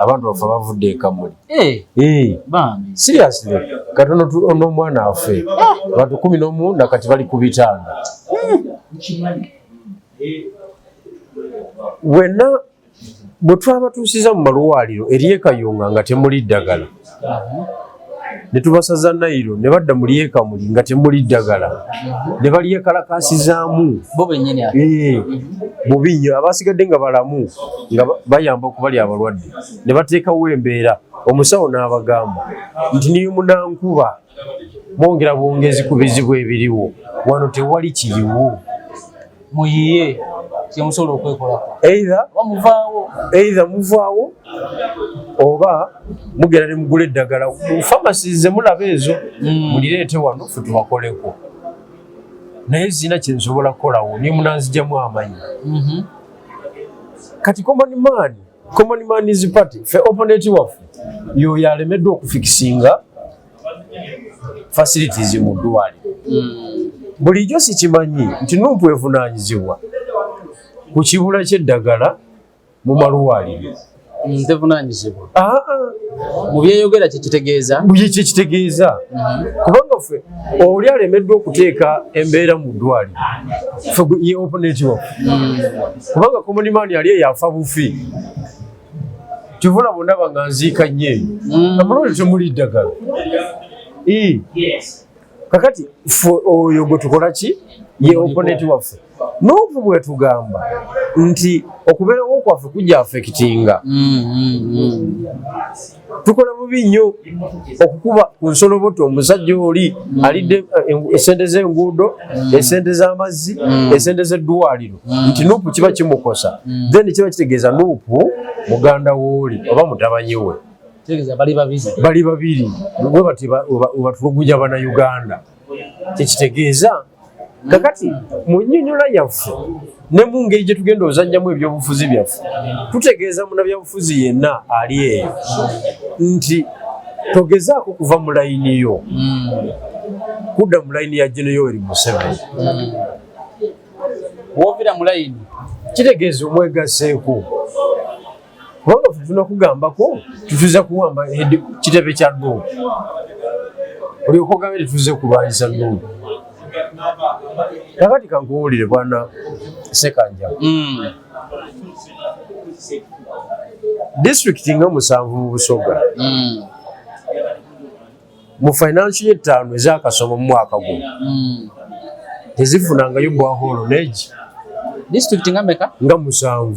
Abantu baffe bavudde e Kamuli. Eh, Eh, bambi. Seriously, katono n'omwana afe. Abantu 11 nakati bali ku bitanda. Wenna bwe twabatuusiza mu malwaliro eryekayunga nga temuli ddagala, ne tubasaza Nayiro ne badda mu lyekamuli nga temuli ddagala, ne balyekalakasizaamu. Bo bennyini ate. Eh, bubi nnyo. Abasigadde nga balamu nga bayamba okubali abalwadde, ne bateekawo embeera. Omusawo n'abagamba nti niyo munankuba mwongera bwongezi ku bizibu ebiriwo wano, tewali kiriwo. Muyiye kyemusobola okwekolako. Either oba muvaawo. Either muvaawo oba mugenda ne mugula eddagala mu famasi ze mulaba ezo, mulireete wano ffe tubakoleko, naye zina kyensobola kukolawo niye munanzijamu amanyi. Kati Common Man, Common Man's Party, ffe opponent waffe yoyo alemeddwa okufikisinga facilities mu ddwaliro. Bulijjo sikimanyi nti NUP evunaanyizibwa ku kibula ky'eddagala mu malwaliro. Tevunanyizibwa. Aa. Mu byeyogera kyekitegeeza. Buli kyekitegeeza, kubanga ffe oli alemeddwa okuteeka embeera mu ddwaliro, ffe ye opponent waffe, kubanga common man ali eyo afa bufi. Kivula bonna banga nziika nnyo eyo amalwaliro temuli ddagala. Ii. Kakati ffe oyo gwe tukola ki? Ye opponent waffe. NUP bwe tugamba nti okubeerawo kwaffe kujja affectinga, tukola bubi nnyo okukuba ku nsoloboto omusajja oli alidde esente z'enguudo, esente z'amazzi, esente z'eddwaliro, nti NUP kiba kimukosa. Then kiba kitegeeza NUP muganda wooli oba mutabanyi we. Kitegeeza bali babiri. Bali babiri bwe bati batulugunya bannayuganda, kyekitegeeza. Kakati mu nnyonnyola yaffe ne mu ngeri gye tugenda ozannyamu ebyobufuzi byaffe, tutegeeza munnabyabufuzi yenna ali eyo nti togezaako kuva mu layini yo kudda mu layini ya Gen Yoweri Museveni. Wovira mu layini, kitegeeza omwegaseeko, kubanga ffe tunakugambako tutuza kuwamba kitebe kya NUP, olyoka ogambe tetuze kulwanyisa NUP. Kakati kankuwulire, bwana Sekanja, disitulikiti nga 7 mu Busoga, mu financial 5 ezakasoma mu mwaka guno, tezifunangayo borehole neegi. Disitulikiti nga meka? Nga 7.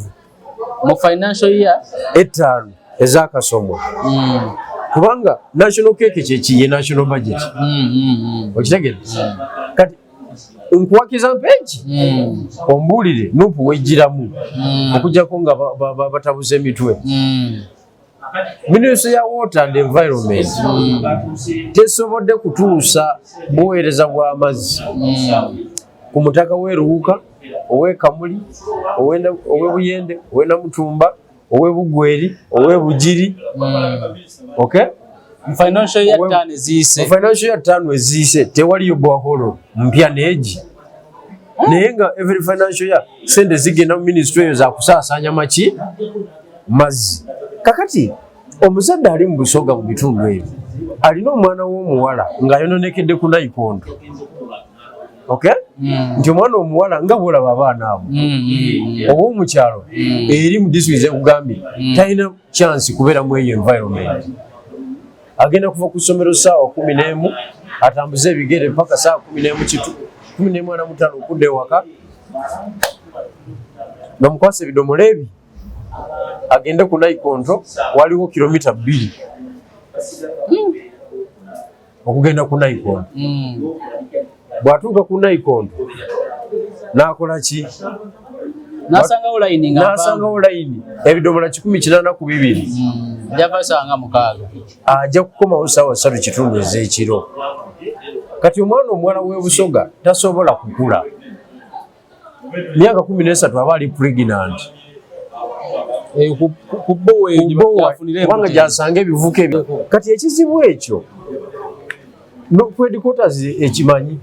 Mu financial year 5 ezakasomwa, kubanga national cake kyekiye national budget. Okitegere? Kati nkuwakiza mpeeki, ombuulire NUP wejjiramu, okujjako nga batabuza emitwe. Minisitule ya Water and Environment tesobodde kutuusa buweereza bw'amazzi ku mutaka w'eruwuka, ow'ekamuli, ow'ebuyende, ow'enamutumba, ow'ebugweri, ow'ebugiri. Okay. Mu financial year 5 mu eziyise. Financial year 5 eziyise tewaliyo borehole mpya neegi, naye nga every financial year sente zigenda mu minisitule eyo zakusaasaanya maki mazzi. Kakati omuzadde ali mu Busoga mu bitundu ebyo alina omwana w'omuwala ng'ayononekedde ku nayikondo, okay? Nti omwana omuwala nga bwolaba abaana abo ow'omukyalo eri mu disitulikiti ekugambye talina chance kubeera mu eyo environment. Agenda kuva ku ssomero saawa 11, atambuze ebigere paka saawa 11 kitu 11:45 okudda ewaka, bamukwasa ebidomola ebi agende ku naikonto. Waliwo kilomita 2 okugenda ku naikonto. Bw'atuuka ku naikonto n'akola ki? Nasangawo layini nga n'asangawo layini, ebidomola 182. Java sanga 6. Ajja kukomawo saawa 3 kitundu ez'ekiro. Kati omwana omuwala w'ebusoga tasobola kukula myaka 13 aba ali pregnant. Kubanga gyasanga ebivuka ebyo. Kati ekizibu ekyo ku headquarters ekimanyi,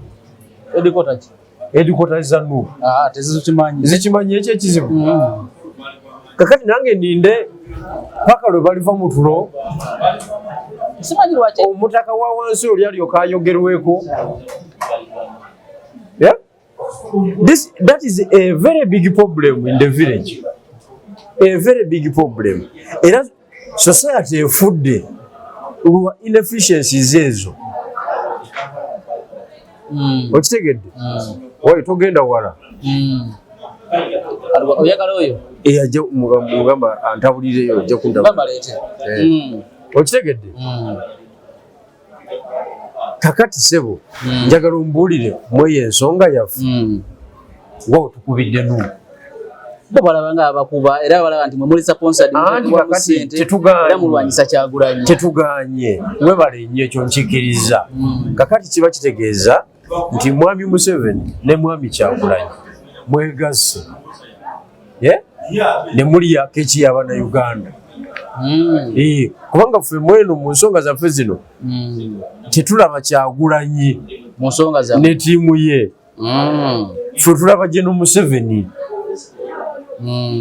headquarters za NUP zikimanyi ekyo ekizibu. Kakati nange ninde paka lwe baliva mu tulo, omutaka wa wansi oli alyoka ayogerweko. Yeah? That is a very big problem in the village. A very big problem. Era society efudde lwa inefficiencies ezo. Okitegedde? Oyo togenda wala. Oyagala oyo? Eh, ajja mugamba antabulireyo, ajja kundaba. Okitegedde? Kakati sebo, njagala ombuulire mweyo ensonga yaffe wa tukubidde nu. Bo balaba nga abakuba, era balaba nti mwe muli sponsored era mulwanyisa Kyagulanyi. Tetuganye, webale nnyo, ekyo nkikiriza. Kakati kiba kitegeeza nti Mwami Museveni ne Mwami Kyagulanyi mwegasse ne mulya keki y'Abannayuganda. Kubanga ffe mweno mu nsonga zaffe zino tetulaba Kyagulanyi mu nsonga zammwe ne ttiimu ye. Ffe tulaba General Museveni.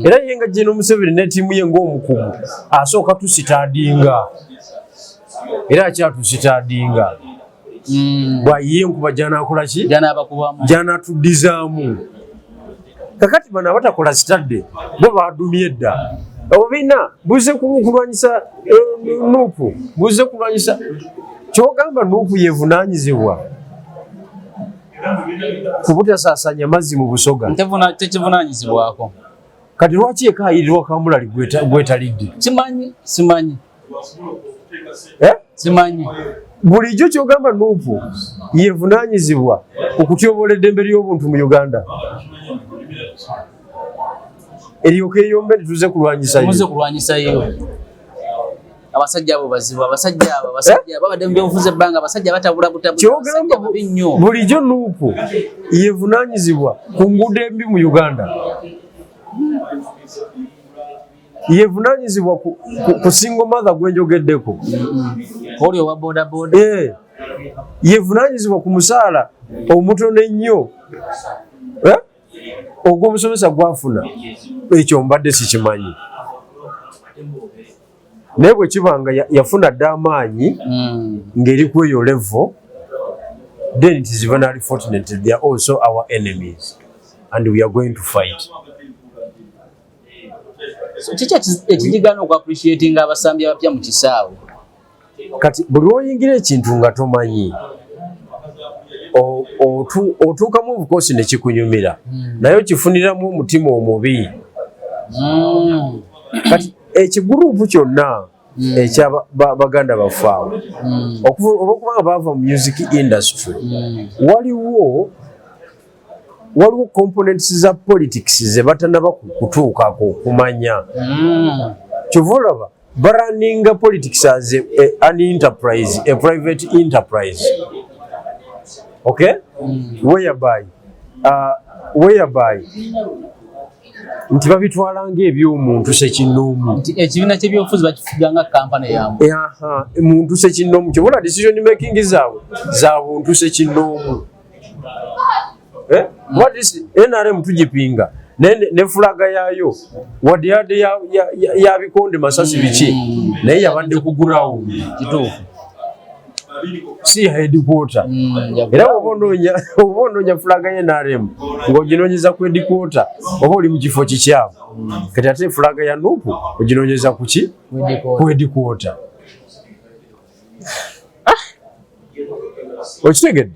Era ye nga General Museveni ne ttiimu ye ng'omukugu asooka tusitadinga, era akyatusitadinga. Bwayiye enkuba gy'anaakola ki, gy'anaatuddizaamu. Kakati bano abatakola sitadde bo badumye dda. Obubiina buze kulwanyisa NUP, buze kulwanyisa kyogamba NUP yevunaanyizibwa ku butasaasanya mazzi mu Busoga. Tekivunaanyizibwako. Kati lwaki ekaayirirwa kamulali gwetalidde? Simanyi, simanyi. Simanyi. Bulijjo kyogamba NUP yevunaanyizibwa okutyobola eddembe ly'obuntu mu Uganda, eryoka eyombe tuze kulwanyisa. Muze kulwanyisa yo. Abasajja abo bazibu, abasajja abo, abasajja babadde mu byobufuzi ebbanga, abasajja batabula butabuzi. Kyogamba bulijjo NUP yevunaanyizibwa ku nguudo embi mu Uganda, yevunaanyizibwa ku single mother gwenjogeddeko, oli owa boda boda, yevunaanyizibwa ku musaala omutono ennyo ogw'omusomesa gwafuna. Ekyo mbadde sikimanyi, naye bwe kiba nga yafuna dda amaanyi ng'eri ku eyo level, then it is very unfortunate. They are also our enemies and we are going to fight. Kiki ekigigaana oku appreciatinga abasambi abapya mu kisaawe? Kati buli lw'oyingira ekintu nga tomanyi, otuukamu obukosi ne kikunyumira, naye okifuniramu omutima omubi. Kati ekigurupu kyonna ekya baganda baffe awo, olwokubanga baava mu music industry, waliwo components za politics ze batanaba kutuukako kumanya. Kyova olaba barunninga politics as an enterprise, a private enterprise, okay, whereby nti babitwala ng'ebyomuntu sekinnoomu. Nti ekibiina ky'ebyobufuzi bakifuga nga kampani yamu. Aha, muntu sekinnoomu. Kyova decision making zaabwe za buntu sekinnoomu. What is NRM tugipinga ne fulaga yaayo wadde yadde ya bikonde masasi biki, naye yabadde ku ground. Kituufu. Si ya headquarter. Era oba onoonya fulaga ya NRM ng'oginoonyeza ku headquarter, oba oli mu kifo kikyamu. Kati ate fulaga ya NUP oginoonyeza ku ki? Ku headquarter. Okitegedde?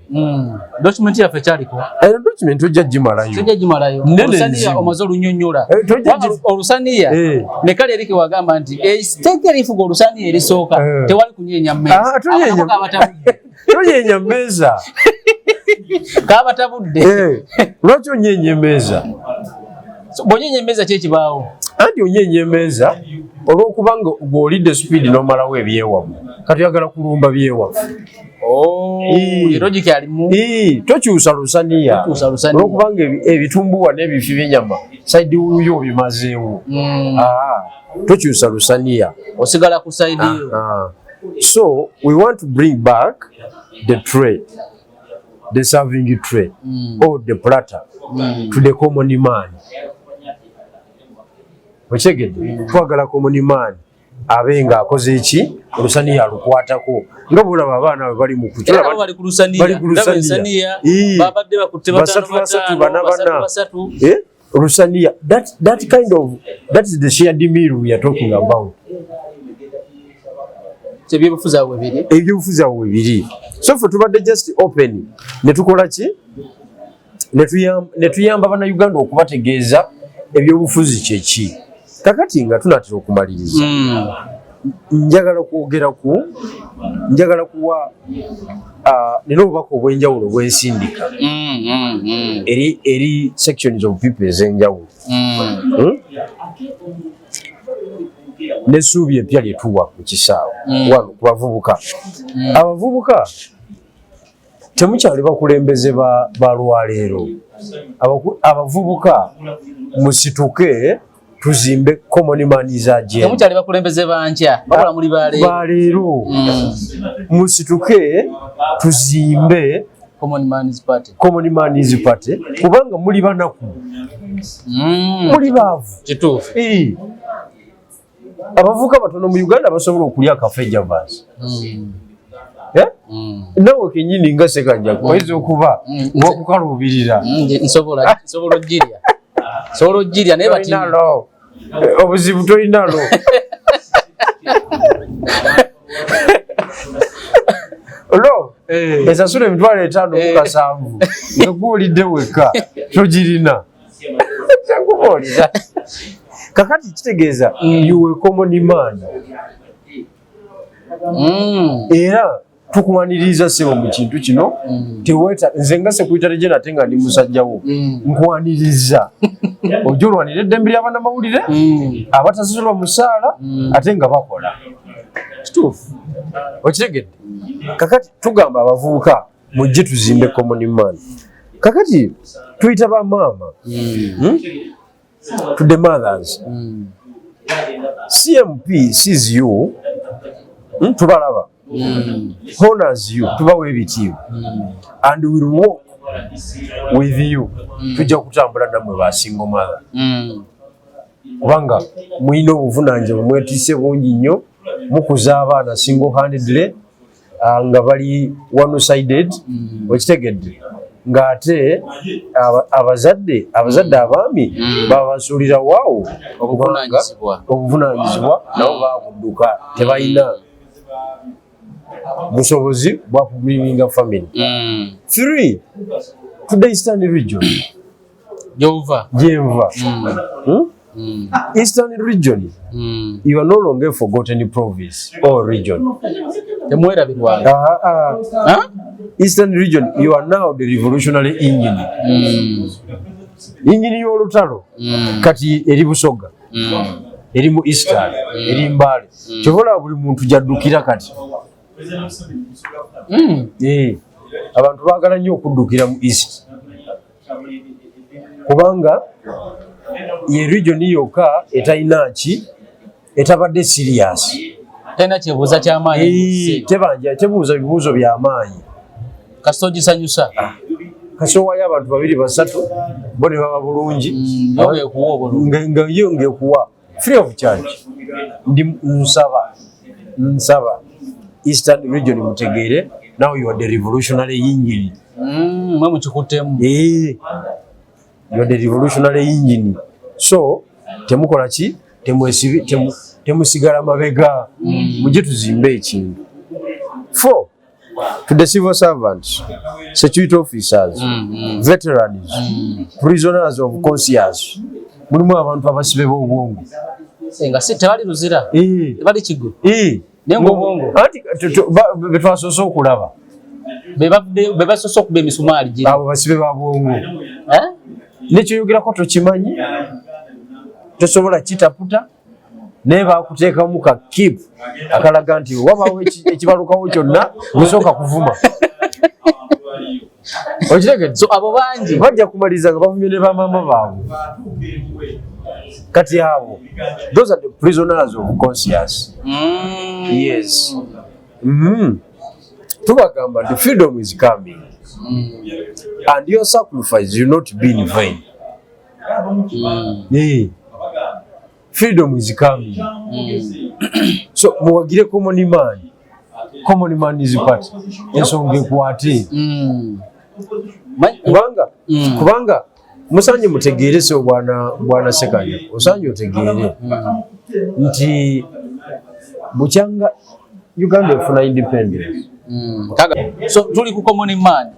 Document yaffe kyaliko. Eno document tojja gimalayo. Tojja gimalayo. Olusaniya omaze olunyonnyola. Olusaniya ne kale erike wagamba nti etteeka erifuga olusaniya erisooka tewali kunyeenya mmeeza. Tonyeenya mmeeza. Kabatabudde. Lwaki onyeenya emmeeza? Bw'onyeenya emmeeza ki ekibaawo? Anti onyeenya emmeeza olw'okubanga gw'olidde speed n'omalawo ebyewammwe, kati oyagala kulumba byewaffe. Oh, Ii. logic alimu. Ii, tokyusa lusaniya. Tokyusa lusaniya. Olwokubanga ebitumbuwa n'ebifi by'ennyama side wuyo obimazeewo. Ah, tokyusa lusaniya. Osigala ku side yo. Ah. So we want to bring back the tray, the serving tray or the platter to the common man. Okitegedde? Twagala common man abe nga akoze eki, olusaniya alukwatako, nga bwolaba abaana bwe bali mu Era nabo bali ku lusaniya. Bali ku Ndaba lusaniya. ensaniya. Ii. Babadde bakutte Basatu, bataano, basatu, bataano, bana, basatu, bana. basatu. Eh? Olusaniya, that kind of, that is the shared meal we are talking about. Ebyobufuzi awo bibiri. Ebyobufuzi awo bibiri. So ffe tubadde just open ne tukola ki, ne tuyamba bannayuganda okubategeeza ebyobufuzi kyeki. Kakati nga tunatera okumaliriza, njagala kwogera ku, njagala kuwa nina obubaka obw'enjawulo bwensindika eri sections of people ez'enjawulo. N'essuubi empya lye tuwa mu kisaawe wano ku bavubuka. Abavubuka temukyali bakulembeze ba lwaleero. Abavubuka musituke tuzimbe common man's agenda. Temukyali bakulembeze bankya, wabula muli baleero. Baleero. Musituke tuzimbe Common Man's Party. Common Man's Party, kubanga muli banaku, muli baavu. Kituufu. Abavubuka batono mu Uganda basobola okulya Cafe Javas. Eh? Nawe kenyini nga Sekanjako oyinza okuba wakukaluubirira. Nsobola ogirya. Nsobola ogirya naye bati Tolina lo. Obuzibu tolina lo. Lo esasula 507 nga gwolidde wekka togirina. Kyakubuulira. Kakati kitegeeza you a common man. Era tukuwaniriza ssebo mu kintu kino. Teweeta nze nga secretary general ate nga ndi musajjawo. Nkwaniriza. Ojja olwanira eddembe ly'abannamawulire abatasasulwa musaala ate nga bakola. Kituufu. Okitegedde? Kakati tugamba abavubuka mujje tuzimbe common man. Kakati tuyita bamaama. To the mothers. CMP sees you, tubalaba. Honors you, tubawa ebitiibwa. And will walk with you. Tujja kutambula nammwe ba single mother. Kubanga mulina obuvunaanyizibwa mwetiise bungi nnyo, mukuza abaana single handedly, nga bali one sided, okitegedde, ng'ate abazadde abaami babasuulira waawo Obuvunaanyizibwa. Obuvunaanyizibwa nabo bakudduka, tebalina busobozi bwa kubringinga family. Three, to the Eastern Region. Gyova. Gyenva. Eastern Region, you are no longer a forgotten province or region. Temwerabirwanga. Ah. Eastern Region, you are now the revolutionary engine. Engine y'olutalo kati eri Busoga, eri mu Eastern, eri Mbale. Kyova olaba buli muntu gy'addukira kati. Abantu baagala nnyo okuddukira mu East kubanga ye region yokka etalina ki, etabadde serious. Talina kyebuuza kyamaanyi. Tebanja tebuuza bibuuzo byamaanyi. Kasita ogisanyusa. Kasoowayo abantu babiri basatu bo ne baba bulungi. Yo ng'ekuwa obulungi. Nga yo ng'ekuwa free of charge. Ndi nsaba Eastern Region mutegeere, now you are the revolutionary engine. Mwe mukikuttemu. You are the revolutionary engine, so temukola ki, temusigala mabega, mujje tuzimbe ekintu. Four, to the civil servants, security officers, veterans, prisoners of conscience. Mulimu abantu abasibe b'obwongo. Nga si tebali Luzira. Tebali Kigo. Naye ng'obwongo. Anti be twasoose okulaba. Be basoose okuba emisumaali giri. Abo basibe ba bwongo. Eh? Nekyoyogerako tokimanyi. Tosobola kitaputa, naye bakuteekamu ka kip akalaga nti wabaawo ekibalukawo kyonna, gusooka kuvuma. Okitegedde? So abo bangi. Bajja kumaliriza nga bavumye ne bamaama baabwe. Kati abo, those are the prisoners of conscience. Yes. Tubagamba nti freedom is coming and your sacrifice will not be in vain. Yeah. Freedom is coming. So muwagire common man, Common Man is party, ensonga ekwate. Kubanga kubanga musanje mutegeere, so bwana Sekanya, osanje otegeere nti bukyanga Uganda efuna independence. So tuli ku common man.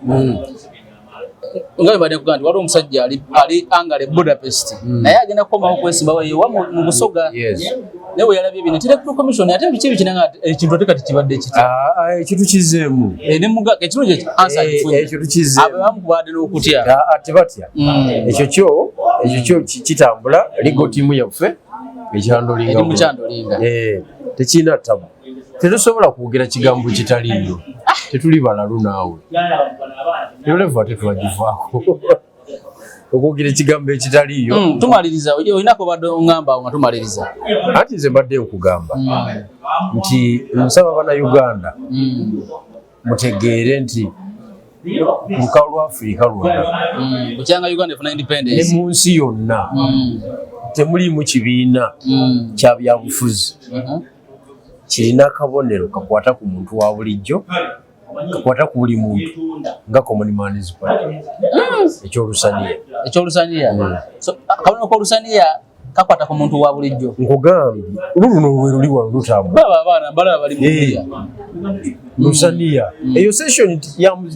Nga bwe badde kugamba nti waliwo omusajja ali Hungary, Budapest, naye agenda kukomawo okwesimbawo ewa mu Busoga. Naye bwe yalabye bino nti electoral commission, ate biki bikinanga ekintu, ate kati kibadde kiti? Ah, ah, ekyo tukizeemu. Eh, ne muga ekirungi ekyo answer agifunye. Ekyo tukizeemu. Abo abamu kubadde n'okutya. Ah, ah, tebatya. Ekyo kyo kitambula, legal team yaffe ekyandolinga. Eri mukyandolinga. Eh, tekirina tabu. Tetusobola kwogera kigambo kitaliiyo, tetuli balalu naawe. Eyo tetwagivaako okwogera ekigambo ekitaliiyo. Tumaliriza, olinako obadde oŋŋamba awo nga tumaliriza. Anti nze mbadde nkugamba nti nsaba Bannayuganda mutegeere nti ku lukalu lwa Afirika lwonna Bukyanga Uganda efuna ne independence mu nsi yonna temuliimu kibiina kya byabufuzi kirina akabonero kakwata ku muntu wa bulijjo, kakwata ku buli muntu nga Common Man's Party, ekyolusaniya. Ekyolusaniya. So akabonero k'olusaniya kakwata ku muntu wa bulijjo. Nkugambye, luluno lwe luli wano lutambula. Baba abaana balaba bali mu Eh. kulya. Lusaniya eyo session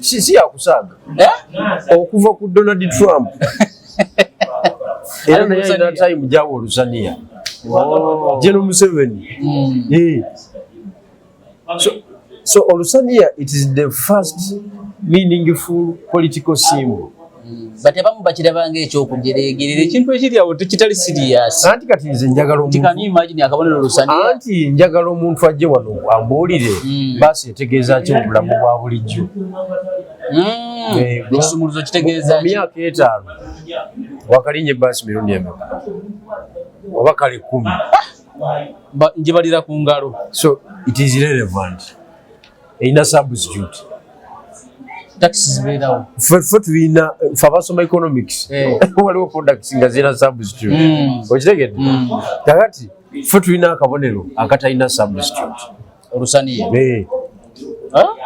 si yakusaaga. Eh? Okuva ku Donald Trump, era Ali naye alina Lusaniya. time gyawa olusaniya. General Museveni. Eh. So olusaniya, it is the first meaningful political symbol. But abamu bakiraba ng'ekyokujereegerera, ekintu ekiri awo tekitali serious. Anti kati nze njagala Nti can omuntu you imagine akabonero olusaniya? Anti njagala omuntu ajje wano ambuulire baasi etegeeza ki mu bulamu bwa bulijjo. Eh, Ekisumuluzo kitegeeza mu ki? myaka 50 wakalinnya ebbaasi mirundi emeka? Oba kale 10? Njibalira ku ngalo. So it is irrelevant, erina substitute. Takisi zibeerawo. Ffe tulina, ffe abasoma economics, Eh. waliwo products nga zirina substitute. Okitegedde? Mm. Kakati ffe tulina akabonero akatalina substitute. Olusaniya. Eh,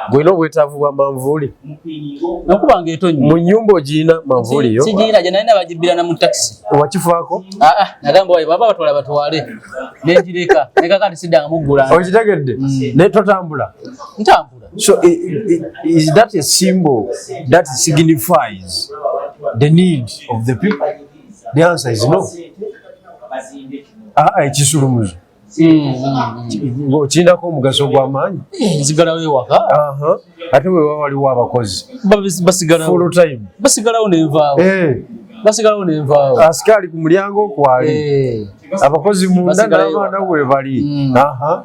gwolina obwetaavu bwa manvuuli? Nokuba nga etonnya. Mu nyumba ogirina manvuuli yo? Sigiina, gye nalina bagibbira mu takisi. Wakifaako? Aa, nagamba wayi baba batwala batwale, nengireka nekakati siddanga muggula. Okitegedde? Naye totambula? Ntambula. So is that a symbol that signifies the need of the people? The answer is no. Ah, ekisulumuzo kirinako omugaso gw'amaanyi? Eh, nzigalawo ewaka. Aha. Ate bwe waba waliwo abakozi Basigalawo. full time. Basigalawo nenvaawo. Eh, Basigalawo nenvaawo. Asikaali ku mulyango kwali, Eh, abakozi munda Basigalayo. n'abaana bwe bali. Aha.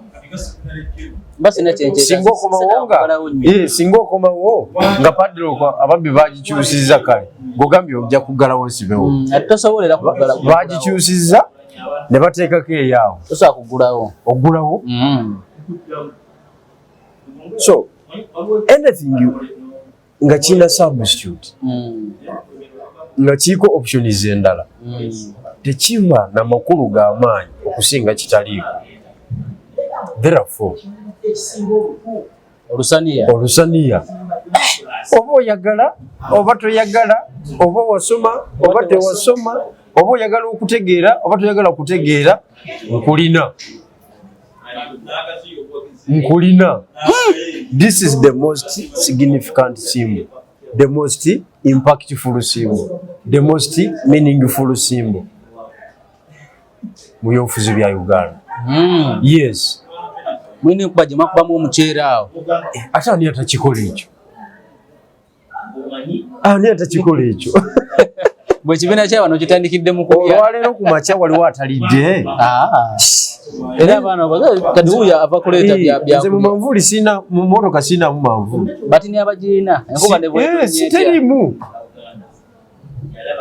Basina kyenkyeta. Singa okomawo nga singa okomawo nga padlock ababbi bagikyusizza, kale gogambye ojja kuggalawo osibewo. Ate tosobolera kuggala. Bagikyusizza ne bateekako eyaawo. Tosobola kuggulawo. Oggulawo. So anything nga kirina substitute, nga kiriko options endala, tekiba na makulu g'amaanyi okusinga kitaliiko. Therefore Olusaniya. Olusaniya, oba oyagala oba toyagala, oba wasoma oba tewasoma, oba oyagala okutegeera oba toyagala kutegeera, nkulina, nkulina. This is the most significant symbol, the most impactful symbol, the most meaningful symbol mu byobufuzi bya Uganda. Yes. Mwine nkuba gye mwakubamu omuceere awo. Ate ani atakikola ekyo? Ani atakikola ekyo? Bwe kibiina kyabano kitandikidde mu kulya. Olwaleero ku makya waliwo atalidde. Ah. Era abaana kati wuuyo ava kuleeta bya Nze mu manvuuli sina, mu mmotoka sinamu manvuuli. Batini abagirina enkuba ne bwetonnya etya. Siterimu.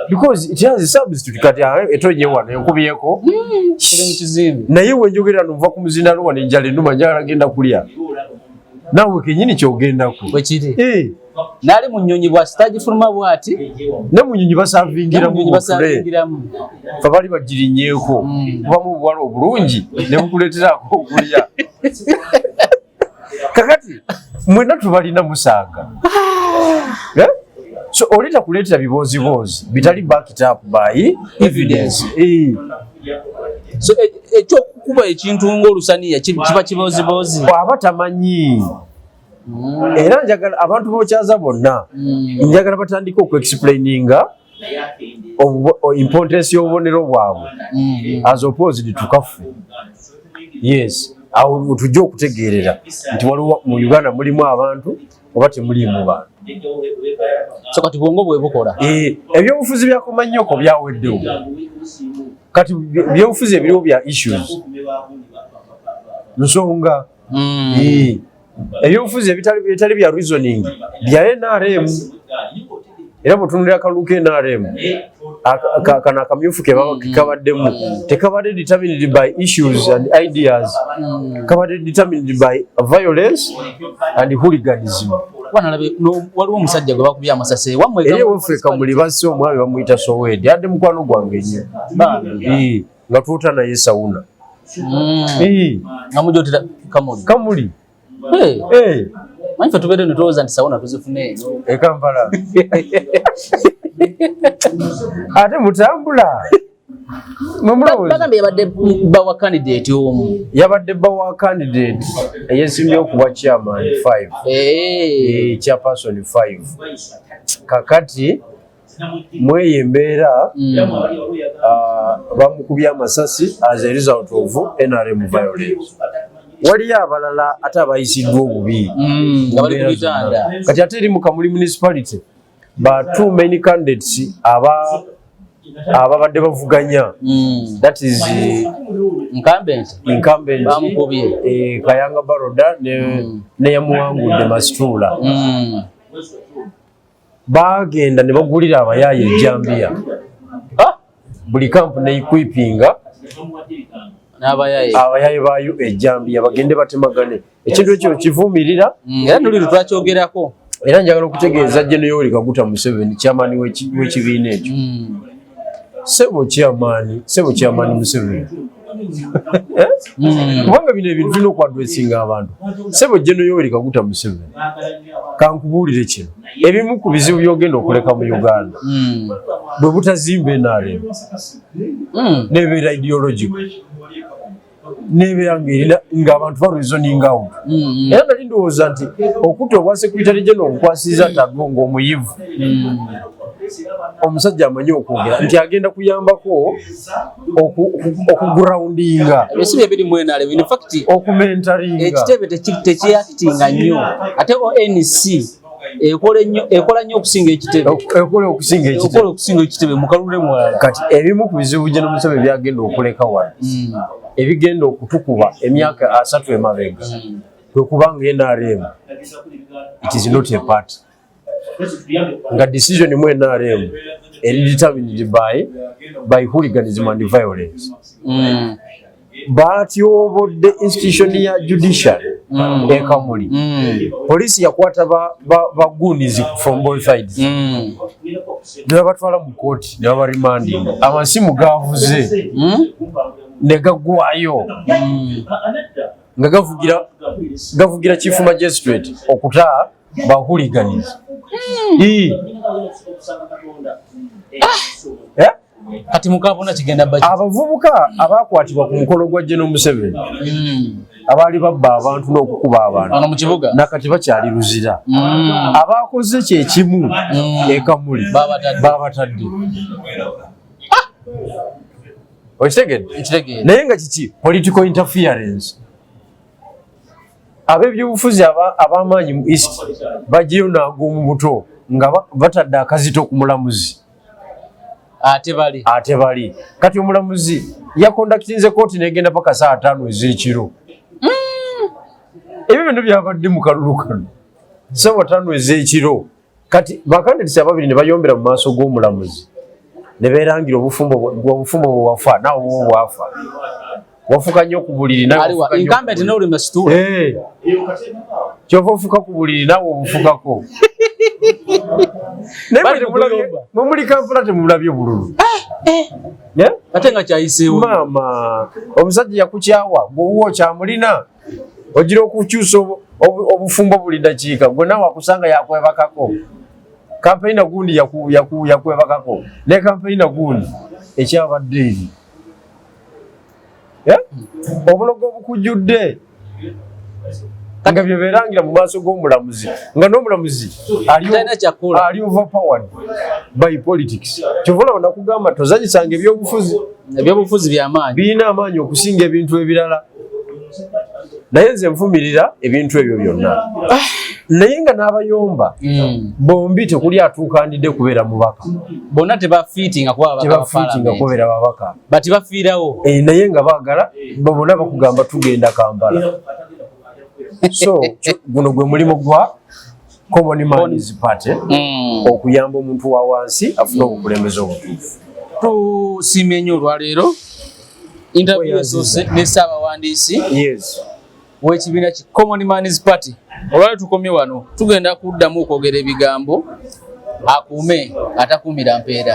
Because it has a substitute kati etonye wano enkubyeko. Tuli mu kizimbe. Naye wenjogera nova ku muzindaalo wano enjala ennuma, njagala genda kulya. Naawe kenyini kyogendako. Bwe kiri. Eh. N'ali mu nnyonyi bw'asitagifuluma bw'ati. Ne mu nnyonyi baservingiramu. Mu nnyonyi baservingiramu. Fe bali bagirinyeeko. Kubamu obuwala obulungi ne bukuleeterako okulya. Kakati mwenna tubalina musaaga. Eh? So oli takuleetera bibooziboozi bitali backed up by evidence. Eh. So ekyokukuba ekintu ng'olusaniya kiba kibooziboozi. Bw'aba tamanyi. Era njagala abantu b'okyaza bonna, njagala batandike okuexplaininga importance y'obubonero bwabwe as opposed to kaffe. Yes, awo tujja okutegeerera nti waliwo mu Uganda mulimu abantu oba temuliimu bantu. So kati bwongo bwe bukola. Eh, ebyobufuzi byakomanyoko byaweddewo. Kati ebyobufuzi ebiriwo bya issues, nsonga. Eh, ebyobufuzi ebitali bya reasoning bya NRM. Era bwetunulira akalulu ka NRM kano akamyufu ke kabaddemu tekabadde determined by issues and ideas, kabadde determined by violence and hooliganism. Kuba nalabye waliwo omusajja gwe bakubye amasasi wammwe. Era ewaffe Kamuli basse omwami bamuyita Sowedi, adde mukwano gwange nnyo. Bambi. Eh, nga twota naye sauna. Eh, Nga mujotera Kamuli? Kamuli. Eh, Eh, manyi ffe tubeere ne tulowooza nti sauna tuzifune eno. E Kampala ate mutambula. Mwe mulowooza Bagambye yabadde bawa candidate omu. Yabadde bba wa candidate eyesimbyewo kuba chairman 5. Eh. Eh, chairperson 5. Kakati mweyo embeera, bamukubye amasasi as a result of NRM violence. Waliyo abalala ate abayisiddwa obubi Nga bali ku bitanda. Kati ate eri mu Kamuli Municipality, ba two main candidates ababadde bavuganya, that is Incumbent. Incumbent. Bamukubye. Kayanga Baroda ne neyamuwangudde Masituula, bagenda ne bagulira abayaaye ejjambiya. Ah, buli kampu neequipinga n'abayaye. Abayaaye baayo ejjambiya bagende batemagane. Ekintu ekyo kivumirira. Era noliro twakyogerako. Era njagala okutegeeza Gen Yoweri Kaguta Museveni, chairman w'ekibiina ekyo. Sebo chairman, sebo chairman Museveni. Eh? Kubanga bino ebintu tulina okuaddressinga abantu. Sebo Gen Yoweri Kaguta Museveni, kankubuulire kino: ebimu ku bizibu by'ogenda okuleka mu Uganda bwe butazimba NRM nebeera ideological, nebeera ngaerina ng'abantu bareasoning out. Era nali ndowooza nti okutta obwa secretary general obukwasiriza Tagbo ng'omuyivu, omusajja amanyi okwogera, nti agenda kuyambako okugroundinga. Ebyo si bye biri mu NRM. In fact, okumentoringa. Ekitebe tekiactinga nnyo, ate ONC ekola ennyo, ekola nnyo okusinga ekitebe. Ekola okusinga ekitebe. Ekola okusinga ekitebe mukalule mulala. Kati ebimu ku bizibu gye Museveni byagenda okuleka wano, ebigenda okutukuba emyaka 30 emabega, kwe kubanga NRM it is not a party, nga decision mu NRM eri determined by hooliganism and violence. Batyobodde institution ya judiciary ekamuli. Poliisi yakwata ba goons from both sides ne babatwala mu kooti ne babaremandinga. Amasimu gavuze ne gaggwayo nga gavugira chief magistrate okuta ba hooligans. Eh? Kati mukabona kigenda baki. Abavubuka abakwatibwa ku mukolo gwa General Museveni, abaali babba abantu n'okukuba abantu, Wano mu kibuga. Nakati bakyali Luzira. Abakoze kyekimu ekamuli Babatadde. babatadde. Okitegedde? Nkitegeera. Naye nga kiki? Political interference. Ab'ebyobufuzi ab'amaanyi mu East bagiyo nag'omu buto nga batadde akazito ku mulamuzi. Ate bali. Ate bali. Kati omulamuzi yaconductinze kooti negenda paka saa 5 ez'ekiro. Ebyo byonna byabadde mu kalulu kano, 5:00 ez'ekiro. Kati bacandidates ababiri ne bayombera mu maaso g'omulamuzi ne beerangira obufumbo. Obufumbo bwe wafa, naawe bwo bwafa, wafuka nnyo ku buliri, naawe Aliwa wafuka nnyo ku incumbent buliri. n'oli masituula. Eh. Kyova ofuka ku buliri, naawe obufukako. Naye Bali mwe temulabye- mu kuyomba. mwe muli Kampala temulabye bululu. Eh? Ate nga kyayiseewo. Maama, omusajja yakukyawa, gwowuwo okyamulina, ogira okukyusa obufumbo buli dakiika. Gwe naawe akusanga yakwebakako, campaigner gundi yakwebakako ne campaigner gundi, ekyabadde eri. Eh? Obulogo obukujjudde nga byeberangira mu maaso g'omulamuzi, nga n'omulamuzi Talina kyakukola. ali overpowered by politics. Kyova olaba nakugamba tozanyisanga ebyobufuzi. Ebyobufuzi byamaanyi. Birina amaanyi okusinga ebintu ebirala. Naye nze nvumirira ebintu ebyo byonna, naye nga n'abayomba bombi tekuli atuukandidde kubeera mubaka. Bonna tebafiitinga kuba babaka ba Tebafiitinga parliament. kubeera babaka. Bati bafiirawo. Eh, naye nga baagala bonna bakugamba tugenda Kampala. So guno gwe mulimu gwa Common Man's Party, okuyamba omuntu wa wansi afune obukulembeze obutuufu. Tusiimye nnyo olwaleero interview Weyaziza. esoose ne ssaabawandiisi w'ekibiina ki Common Man's Party. Olwaleero tukomye wano, tugenda kuddamu okwogera ebigambo. Akuume atakuumira mpeera.